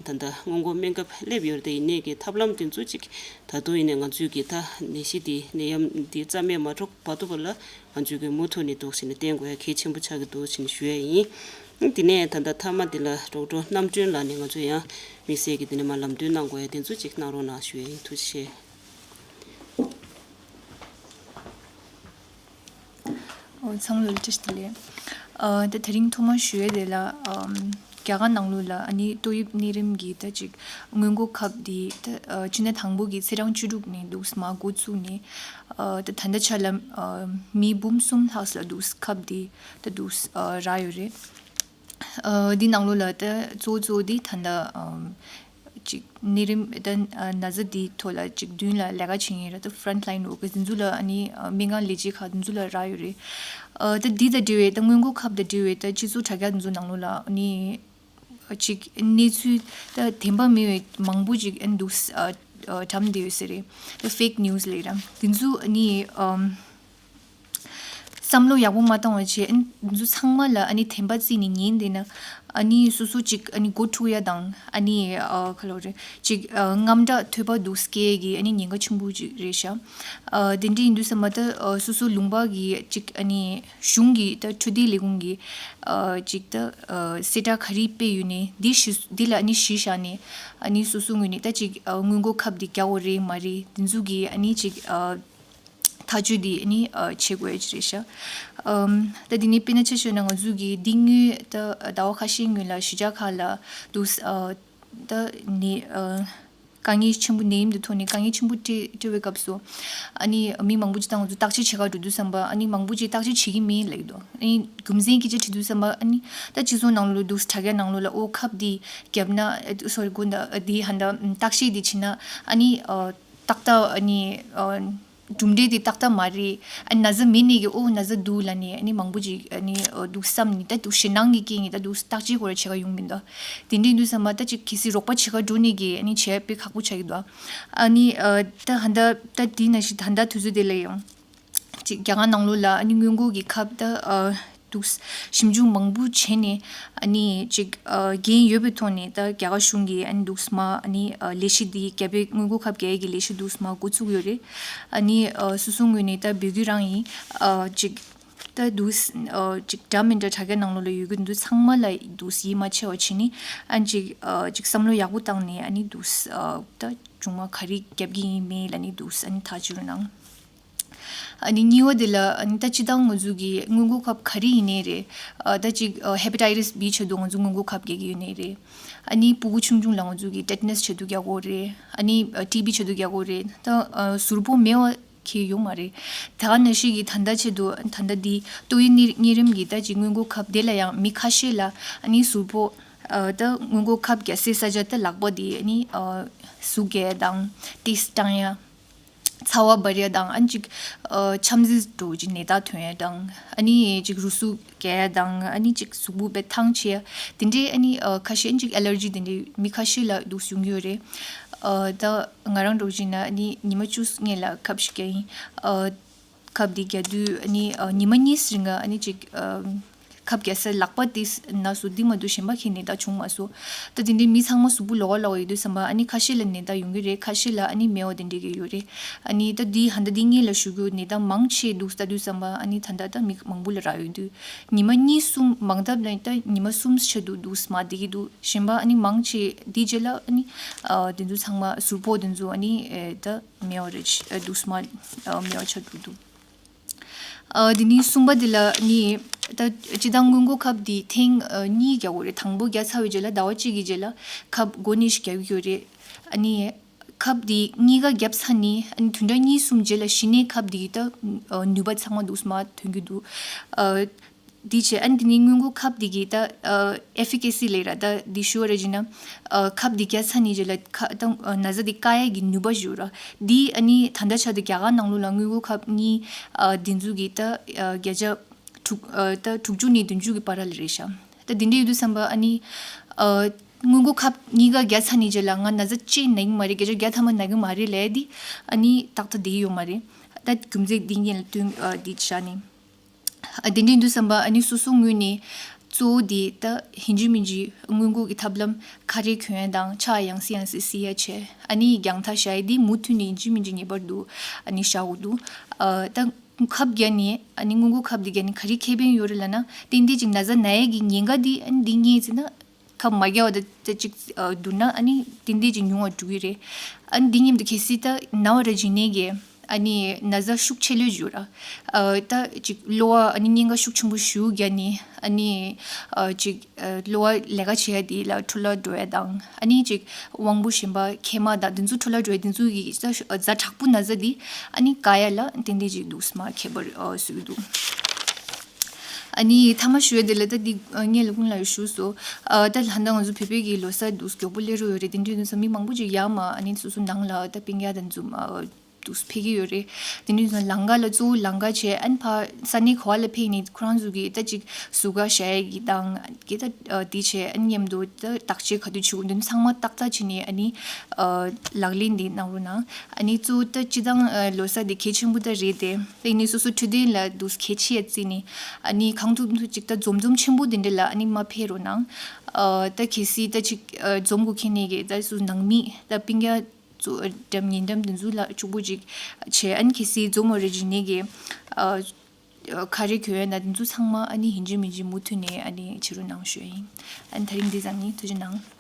ད་ལྟ་སྔོན་འགོག་སྨན་ཁབ་སླེབས་ཡོད་རེད་དེ་ཡིན་ནའི་གི་ཐབས་ལམ་དེ་ཚོ་གཅིག་ད་དུང་ཡིན་ནའི་ང་ཚོའི་གི་ད་ནད་གཞི་དེ་ནད་ཡམས་དེ་རྩ་མེད་མ་འགྲོ་བར་དུ་བ་ལ་ང་ཚོའི་གི་མུ་མཐུད་ནས་འདུག་ཟེར་ནས་བསྟེན་དགོས་ཡ་གལ་ཆེན་པོ་ཆགས་ཀྱི་འདུག་ཟེར་ནས་ཞུ་ཡ་ཡིན། དེ་ནས་ད་ལྟ་མཐའ་མ་དེ་ལ་ཌོག་ཊར་རྣམ་གྲོལ་ལགས་ནས་ང་ཚོ་ཡང་དམིགས་བསལ་གྱི་དེ་ནས་མ་ལམ་སྟོན་གནང་དགོས་ཡ་དེ་ཚོ་གཅིག་གནང་རོགས་གནང་ཞུ་ཡ་ཡིན། ཐུགས་རྗེ་ཆེ། ཨོ། ཚང་མ་ལ་བཀྲ་ཤིས་བདེ་ལེགས། ཨ། ད་དེ་རིང་ཐོག་མར་ཞུ་ཡས་དེ་ལ། ཨམ། རྒྱ་གར་ནང་ལོགས་ལ་ཨ་ནི་ཏོག་དབྱིབས་གཉན་རིམས་ཀྱི་ད་ཅིག་སྔོན་འགོག་ཁབ་འདི་ད་ཨ། སྤྱི་ཟླ་དང་པོ་གི་ཚེས་གྲངས་བཅུ་དྲུག་ནས་འདུག་སེ་མར་འགོ་བཙུགས་ནས། ཨ། ད་ད་ལྟའི་ཆ་ལ། ཨ། མི་འབུམ་གསུམ་ལྷག་ཙམ་ལ་འདུག་སེ་ཁབ་འདི་ད་འདུག་སེ་ཨ། རག་ཡོད་རེད། ཨ། འདི་ནང་ལོགས་ལ་ད་གཙོ་བོ་གཙོ་བོ་འདི་ད་ལྟ་ཨམ། ཅིག་གཉན་རིམས་ད་ན་ཚ་འདིའི་ཐོག་ལ་ཅིག་མདུན་ལ་ལས་ཀ་བྱེད་མཁན་ར་ད་ཕ་རོན་ཊི་ལ་ཡིན་ཝོར་ཀར་འདི་ཚོ་ལ་ཨ་ནི་སྨན་ཁང་ལས་བྱེད་ཁག་འདི་ཚོ་ལ་རག་ཡོད་རེད། ཨ། ད་འདི་དང་འབྲེལ་བའི་ད་སྔོན་འགོག་ཁབ་དང་འབྲེལ་བའི་ད་སྤྱི་ཚོགས་དྲ་རྒྱ་འདི་ཚོ་ནང་ལོགས་ལ་ཨ་ནི་ཅིག་གནས་ཚུལ་ད་བདེན་པ་མིན་པའི་མང་པོ་ཅིག་ཨ་ནི་འདུག་ཨ། ཨ། བཀྲམ་བསྡད་ཡོད་ས་རེད། ད་ཕེག་ནིའུ་སི་ལབ་ར་འདི་ཚོ་ཨ་ནི་ཨམ། བསམ་བློ་ཡག་པོ་མ་བཏང་བ་བྱས། ཨ་ནི་འདི་ཚོ་ཚང་མ་ལ་ཨ་ནི་བདེན་པ་བརྩིས་ནས་ཉན་བསྡད་ན། ཨ་ནི་སོ་སོ་ཅིག་ཨ་ནི་མགོ་འཁྲུག་ཡ་དང་ཨ་ནི་ཨ་ག་ལབ་རེད་ཅིག་ཨ་དངངས་སྐྲག་ཐོལ་པ་འདུག་སྐྱེ་གི་ཨ་ནི་ཉེན་ཁ་ཆེན་པོ་ཅིག་རེད་ཤག་ཨ་དེ་འདྲ་ཡིན་དུས་ཙམ་པ་ད་ཨ་སོ་སོ་ལུང་པ་གི་ཅིག་ཨ་ནི་གཞུང་གི་ད་འཕྲོད་བསྟེན་ལས་ཁུངས་ཀྱི་ཨ་ཅིག་ད་ཨ་གསལ་བསྒྲགས་ག་རེ་སྤེལ་ཡོད་ནའི་འདི་གཞི་འདི་ལ་ཨ་ནི་གཞི་བཞག་ནས་ཨ་ནི་སོ་སོ་ངོས་ནས་ད་ཅིག་ཨ་སྔོན་འགོག་ཁབ་འདི་རྒྱག་དགོས་རེད་མ་རེད་འདི་ཚོ་གི་ཨ་ནི་ཅིག་ཨ། ཐག་གཅོད་འདི་ནི་ཨ་བྱེད་དགོས་ཀྱི་རེད་ཤག་ཨམ། ད་འདི་ནི་དཔེར་ན་ཆ་བཞག་ན་ང་ཚོ་གི་འདི་སྔོན་ད་ཟླ་བ་ཁ་ཤས་སྔོན་ལ་གཞིས་ཆགས་ཁག་ལ་འདུག་ཨ། ད་ནི་ཨ། དཀའ་ངལ་ཆེན་པོ་ནད་ཡམས་འདི་ཐོག་ནས་དཀའ་ངལ་ཆེན་པོ་འཕྲད་འཕྲད་པའི་སྐབས་སུ་ཨ་ནི་མི་མང་པོ་ཅིག་དང་ང་ཚོ་བརྟག་དཔྱད་བྱེད་གར་འགྲོ་དུས་ཙམ་པ་ཨ་ནི་མང་པོ་ཅིག་བརྟག་དཔྱད་བྱེད་ཀྱི་མིན་ལབ་ཀྱི་འདུག་ཨ་ནི་རྒྱུ་མཚན་སྐད་ཆ་དྲི་དུས་ཙམ་པ་ཨ་ནི་ད་སྤྱི་ཚོགས་ནང་ལོགས་འདུག་དྲ་རྒྱ་ནང་ལོགས་ལ་ཨོ་ཁབ་འདི་བརྒྱབ་ན་ཨ་སོ་རི་དགོན་ད་འདི་ཧ་ད་བརྟག་དཔྱད་འདི་བྱེད་ན་ཨ་ནི་ཨ། ཏག་ཏག་ཨ་ནི་ཨ། གྲུབ་འབྲས་དེ་ཏག་ཏག་མ་རེད། ཨ་ན་ཚ་མེད་ནས་ཀྱི་ཨོ་ན་ཚ་འདུག་ལབ་ནས་ཨ་ནི་མང་པོ་ཅིག་ཨ་ནི་འདུག་བསམ་ནས་ད་འདུག་ཞེད་སྣང་གི་རྐྱེན་གྱིས་ད་འདུག་བརྟག་དཔྱད་སྐོར་བྱེད་ག་ཡོང་མི་འདུག་དེ་འདྲ་ཡིན་དུས་ཙམ་པ་ད་ཅིག་གལ་སྲིད་རོགས་པ་བྱེད་ག་འགྲོ་ནས་ཀྱི་ཨ་ནི་བྱས་དཔེ་ཁག་པོ་ཆགས་ཀྱི་འདུག་ཨ་ནི་ད་ཧ་ད་ད་དེ་ནང་བཞིན་ད་ད་དུས་ཚོད་དེ་ལ་ཡང་། ཅིག་རྒྱ་གར་ནང་ལོགས་ལ་ཨ་ནི་སྔོན་འགོག་གི་ཁབ་ད་ཨ་འདུག་ཞིབ་འཇུག་མང་པོ་བྱས་ནས་ཨ་ནི་ཅིག་ཨ་འགན་ཡོད་པའི་ཐོག་ནས་ད་རྒྱ་གར་གཞུང་གིས་ཨ་ནི་འདུག་མ་ཨ་ནི་ཨ་ལས་གཞི་འདི་རྒྱ་བོད་སྔོན་འགོག་ཁབ་རྒྱག་ཡས་ཀྱི་ལས་གཞི་འདུག་མ་འགོ་ཚུགས་ཡོད་རེད། ཨ་ནི་ཨ་སོ་སོ་ངོས་ནས་ད་འབོད་སྐུལ་རང་ཡིན། ཨ་ཅིག་ད་འདུག་ཨ་ཅིག་འདྲ་མི་འདྲ་དྲ་རྒྱ་ནང་ལོགས་ལ་ཡོད་ཀྱི་འདུག་ཚང་མ་ལ་འདུག་ཡིད་མ་ཆེས་པ་བྱས་ནས་ཨ་ཅིག་ཨ་ཅིག་བསམ་བློ་ཡག་པོ་བཏང་ནས་ཨ་ནི་འདུག་ཨ་ད་བྱུང་བ་ག་རེ་རྒྱབ་ཀྱི་ཡིན་མིན་ལ་ནི་འདུག་ཨ་ནི་ཐག་གཅོད་རོགས་གནང་། ཨ་ནི་གཉིས་པ་དེ་ལ་ཨ་ནི་ད་སྤྱི་བཏང་ང་ཚོ་གི་སྔོན་འགོག་ཁབ་ག་རེ་ཡིན་ནའི་རེད། ཨ་ད་ཅིག་ཨ་ཧེ་པ་ཊའི་ཊི་སི་བི་ཆེད་དུ་ང་ཚོ་སྔོན་འགོག་ཁབ་རྒྱག་གི་ཡོད་ནའི་རེད། ཨ་ནི་ཕྲུ་གུ་ཆུང་ཆུང་ལ་ང་ཚོ་གི་ཊེ་ཊ་ནས་ཆེད་དུ་རྒྱག་དགོས་རེད། ཨ་ནི་ཨ་ཊི་བི་ཆེད་དུ་རྒྱག་དགོས་རེད། ད་ཨ་ཟུར་པོ་མེད་པ་ཁེ་ཡོད་མ་རེད། ད་ག་ནང་བཞིན་གྱི་ད་ལྟ་ཆེད་དུ་ད་ལྟ་འདི་ཏོག་དབྱིབས་གཉན་རིམས་ཀྱི་ད་ཅིག་སྔོན་འགོག་ཁབ་དེ་ལ་ཡང་མི་ཁ་ཤས་ལ་ཨ་ནི་ཟུར་པོ་ཨ་ད་སྔོན་འགོག་ཁབ་རྒྱག་སའི་ས་ཆ་ད་ལག་པ་དེ་ཨ་ནི་ཨ་ཟུག་རྒྱག་ཡ་དང་ཏིས་བཏང་ཡ། ཚ་བ་འབར་ཡ་དང་ཨ་ནི་ཅིག་ཨ་ཆམ་ཟིལ་འདྲ་བོ་ཅིག་ནད་རྟགས་ཐོན་ཡ་དང་ཨ་ནི་ཅིག་རུས་ཟུག་རྒྱག་ཡ་དང་ཨ་ནི་ཅིག་གཟུགས་པོ་དཔེ་ཐང་ཆད་ཡ་དེ་འདྲའི་ཨ་ནི་ཨ་ཁ་ཤས་ཨ་ནི་ཅིག་ཨེ་ལར་ཇི་དེ་འདྲའི་མི་ཁ་ཤས་ལ་འདུག་ཡོང་གི་ཡོད་རེད། ཨ་ད་ང་རང་འདྲ་བོ་ཅིག་ན་ཨ་ནི་ཉི་མ་བཅུ་སྔོན་ལ་ཁབ་ཞིག་རྒྱག་ཡིན། ཨ་ཁབ་འདི་རྒྱག་དུས་ཨ་ནི་ཨ་ཉི་མ་གཉིས་རིང་ང་ཨ་ནི་ཅིག་ཨ་ཁབ་རྒྱག་ས་ལག་པ་དེ་ན་སོ་འདི་མ་གཏོགས་གཞན་པ་ཁྱེར་ནས་ད་བྱུང་མ་སོང་། ད་དེ་འདྲའི་མི་ཚང་མ་གཟུགས་པོ་ལོགས་ཀ་ལོགས་ཡོད་དུས་ཙམ་པ་ཨ་ནི་ཁ་ཤས་ལ་ནད་རྟགས་ཡོང་གི་རེད། ཁ་ཤས་ལ་ཨ་ནི་མེད་པ་དེ་འདྲའི་གི་ཡོད་རེད། ཨ་ནི་ད་འདི་ཧ་ད་འདི་སྔོན་ལ་ཞུ་རྒྱུ་ནད་རྟགས་མང་ཆེ་འདུག་ལྟ་དུས་ཙམ་པ་ཨ་ནི་ད་ད་ད་མི་མང་པོ་ལ་རག་ཡོང་དུས་ཉི་མ་གཉིས་གསུམ་མང་ཐབས་ལ་ད་ཉི་མ་གསུམ་ཆེད་དུ་འདུག་མ་བསྡད་ཀྱི་འདུག་གཞན་པ་ཨ་ནི་མང་ཆེ་འདི་རྗེས་ལ་ཨ་ནི་ཨ་དེ་ཚོ་ཚང་མ་ཟུར་པོ་དེ་ཚོ་ཨ་ནི་ཨེ་ད་མེད་པ་རེད། ཨ་འདུག་མ་ཨ་མེད་པ་ཆགས་འགྲོ་འདུག་ཨ་དེ་ནས་གསུམ་པ་དེ་ལ་ནི་ད་སྤྱི་བཏང་སྔོན་འགོག་ཁབ་དེ་ཐེངས་ཨ་གཉིས་རྒྱག་དགོས་རེད། དང་པོ་རྒྱག་ཚར་བའི་རྗེས་ལ་ཟླ་བ་གཅིག་གི་རྗེས་ལ་ཁབ་མགོ་ནས་ཤིག་རྒྱག་གི་ཡོད་རེད། ཨ་ནི་ཁབ་དེ་གཉིས་ཀ་བརྒྱབ་ཚར་ནས་ཨ་ནི་བདུན་ཕྲག་གཉིས་གསུམ་རྗེས་ལ་གཞི་ནས་ཁབ་དེ་ད་ཨ་ནུས་པ་ཚང་མ་འདུག་མ་ཐོན་གྱི་འདུག་ཨ་དེ་བྱས་ཨ་ནི་དེ་ནས་སྔོན་འགོག་ཁབ་དེ་གི་ད་ཨ་ཨེ་ཕི་ཀེ་སི་ལབ་ར་ད་དེ་ཞུ་བ་ར་བྱས་ན་ཨ་ཁབ་དེ་བརྒྱབ་ཚར་ནས་རྗེས་ལ་ཁ་ད་ཨ་ན་ཚ་དེ་བཀག་ཡས་ཀྱི་ནུས་པ་ཞུ་ར་དེ་ཨ་ནི་ད་ལྟ་ཆ་དེ་རྒྱ་གར་ནང་ལོགས་ལ་སྔོན་འགོག་ཁབ་གཉིས་ཨ་དེ་ཚོ་གི་ད་ཨ་བརྒྱ་ཆ་དྲུག་ཨ་ད་དྲུག་ཅུ་ནས་བདུན་ཅུ་གི་བར་ལ་རེད་ཤག་ད་དེ་འདྲ་ཡོད་དུས་ཙམ་པ་ཨ་ནི་ཨ་སྔོན་འགོག་ཁབ་གཉིས་ཀ་བརྒྱབ་ཚར་ནས་རྗེས་ལ་ང་ན་ཚ་ཅིག་ན་གི་མ་རེད། བརྒྱ་ཆ་བརྒྱ་ཐམ་པ་ན་གི་མ་རེད་ལབ་ཡ་དེ་ཨ་ནི་ཏག་ཏག་བསྡད་ཀྱི་ཡོད་མ་རེད། ད་རྒྱུ་མཚན་འདི་གཉིས་ལ་བསྟུན་ཨ་འདི་བྱས་ནས། ཨ་དེ་འདྲ་ཡིན་དུས་ཙམ་པ་ཨ་ནི་སོ་སོ་ངོས་ནས་གཙོ་བོ་དེ་ད་ཡིན་གཅིག་མིན་གཅིག་སྔོན་འགོག་གི་ཐབས་ལམ་ཁ་རས་གྱོན་ཡ་དང་ཕྱག་ཡང་སེ་ཡང་སེ་བསིལ་ཡ་བྱས། ཨ་ནི་རྒྱང་ཐག་བཞག་ཡ་དེ་མུ་མཐུད་ནས་ཡིན་གཅིག་མིན་གཅིག་ངེས་པར་དུ་ཨ་ནི་བཞག་དགོས་འདུག་ཨ་ད་ཁབ་བརྒྱབ་ནས་ཨ་ནི་སྔོན་འགོག་ཁབ་དེ་བརྒྱབ་ནས་ག་རེ་ཁེ་ཕན་ཡོད་རེད་ལབ་ན། ཏན་ཏན་ཅིག་ན་ཚ་ན་ཡ་གི་ཉེན་ཁ་དེ་ཨ་ནི་འདི་རྙེད་ཟིན་ན། ཁབ་མ་བརྒྱབ་པ་དང་ཅིག་ཨ་བསྡུར་ན་ཨ་ནི་ཏན་ཏན་ཅིག་ཉུང་བ་འགྲོ་གི་རེད། ཨ་ནི་འདི་མཉམ་དུ་གལ་སྲིད་ད་ན་བ་ར་བྱིན་ནས་གི་ཨ་ནི་ན་ཚ་ཤུགས་ཆེ་ལོས་ཞུ་ར། ཨ་ད་ཅིག་གློ་བ་ཨ་ནི་གཉན་ཁ་ཤུགས་ཆེན་པོ་ཞུ་རྒྱ་ནི་ཨ་ནི་ཨ་ཅིག་ཨ་གློ་བ་ལས་ཀ་བྱེད་ཡ་དེ་ལ་འཕྲོ་བརླག་འགྲོ་ཡ་དང་ཨ་ནི་ཅིག་དབང་པོ་གཞན་པ་མཁལ་མ་དང་དེ་ཚོ་འཕྲོ་བརླག་འགྲོ་ཡ་དེ་ཚོ་གི་ཛ་དྲག་པོ་ན་ཚ་དེ་ཨ་ནི་བཀག་ཡ་ལ་ཏན་ཏན་ཅིག་འདུག་སེ་མ་ཁྱད་པར་ཨ་བཟོ་གི་འདུག་ཨ་ནི་ཐ་མ་ཞུ་ཡ་དེ་ལ་ད་འདི་ཨ་ངས་ལ་ཀུན་ལ་ཞུས་སོ། ཨ་ད་ལྷ་འདྲེ་ང་ཚོ་བོད་པའི་གི་ལོ་གསར་འདུག་མགྱོགས་པོ་སླེབས་རོགས་ཡོད་རེད། དེ་འདྲའི་དུས་ཚོད་མི་མང་པོ་ཅིག་ཡར་མར་ཨ་ནི་སོ་སོ་ནང་ལ་ད་སྤུན་ཀྱག་དང་འཛོམས་ཨ་འདུག་ཕེབས་ཀྱི་ཡོད་རེད། དེ་འདྲའི་དུས་ཚོད་ལམ་ཁ་ལ་གཙོ་བོ་ལམ་ཁ་བྱས་ཨ་ནི་ཕར་ས་གནས་ག་བ་ལ་ཕེབས་ནས་ཁོ་རང་ཚོ་གི་ད་ཅིག་ཟུར་བཀག་བཞག་ཡ་གི་དང་གི་ད་ཨ་དེ་བྱས་ཨ་ནི་མཉམ་དུ་ད་བརྟག་དཔྱད་ག་དུས་བྱེད་དགོས་འདུག་ཚང་མ་ཏག་ཏག་བྱས་ནས་ཨ་ནི་ཨ་ལག་ལེན་དེ་གནང་རོགས་གནང་། ཨ་ནི་གཙོ་བོ་ད་སྤྱི་བཏང་ཨ་ལོ་གསར་དེ་གལ་ཆེན་པོ་ད་རེད་དེ། དེ་ནི་སོ་སོ་འཕྲོད་བསྟེན་ལ་འདུག་གལ་ཆེ་ཡ་བརྩིས་ནས་ཨ་ནི་གང་ཐུབ་ཐུབ་ཅིག་ད་འཛོམས་འཛོམས་ཆེན་པོ་དེ་འདྲ་ལ་ཨ་ནི་མ་ཕེབས་རོགས་གནང་། ཨ་ད་གལ་སྲིད་ད་ཅིག་ཨ་འཛོམས་དགོས་མཁན་ནས་གི་ད་སོ་ནང་མི་ད་སྤུན་ཀྱག་གཙོ་ཨ་འགྲམ་ཉེ་འགྲམ་དེ་ཚོ་ལ་གཅིག་པོ་ཅིག་བྱས་ཨ་ནི་གལ་སྲིད་འཛོམས་མ་རེད་ཅིག་ནས་གི་ཨ་ཁ་རས་གྱོན་ཡ་ན་དེ་ཚོ་ཚང་མ་ཨ་ནི་ཡིན་གཅིག་མིན་གཅིག་མུ་མཐུད་ནས་ཨ་ནི་བྱེད་རོགས་གནང་ཞུ་ཡ་ཡིན། ཨ་ནི་ད་རིང་འདི་ཙམ་ཡིན། ཐུགས་རྗེ་གནང་།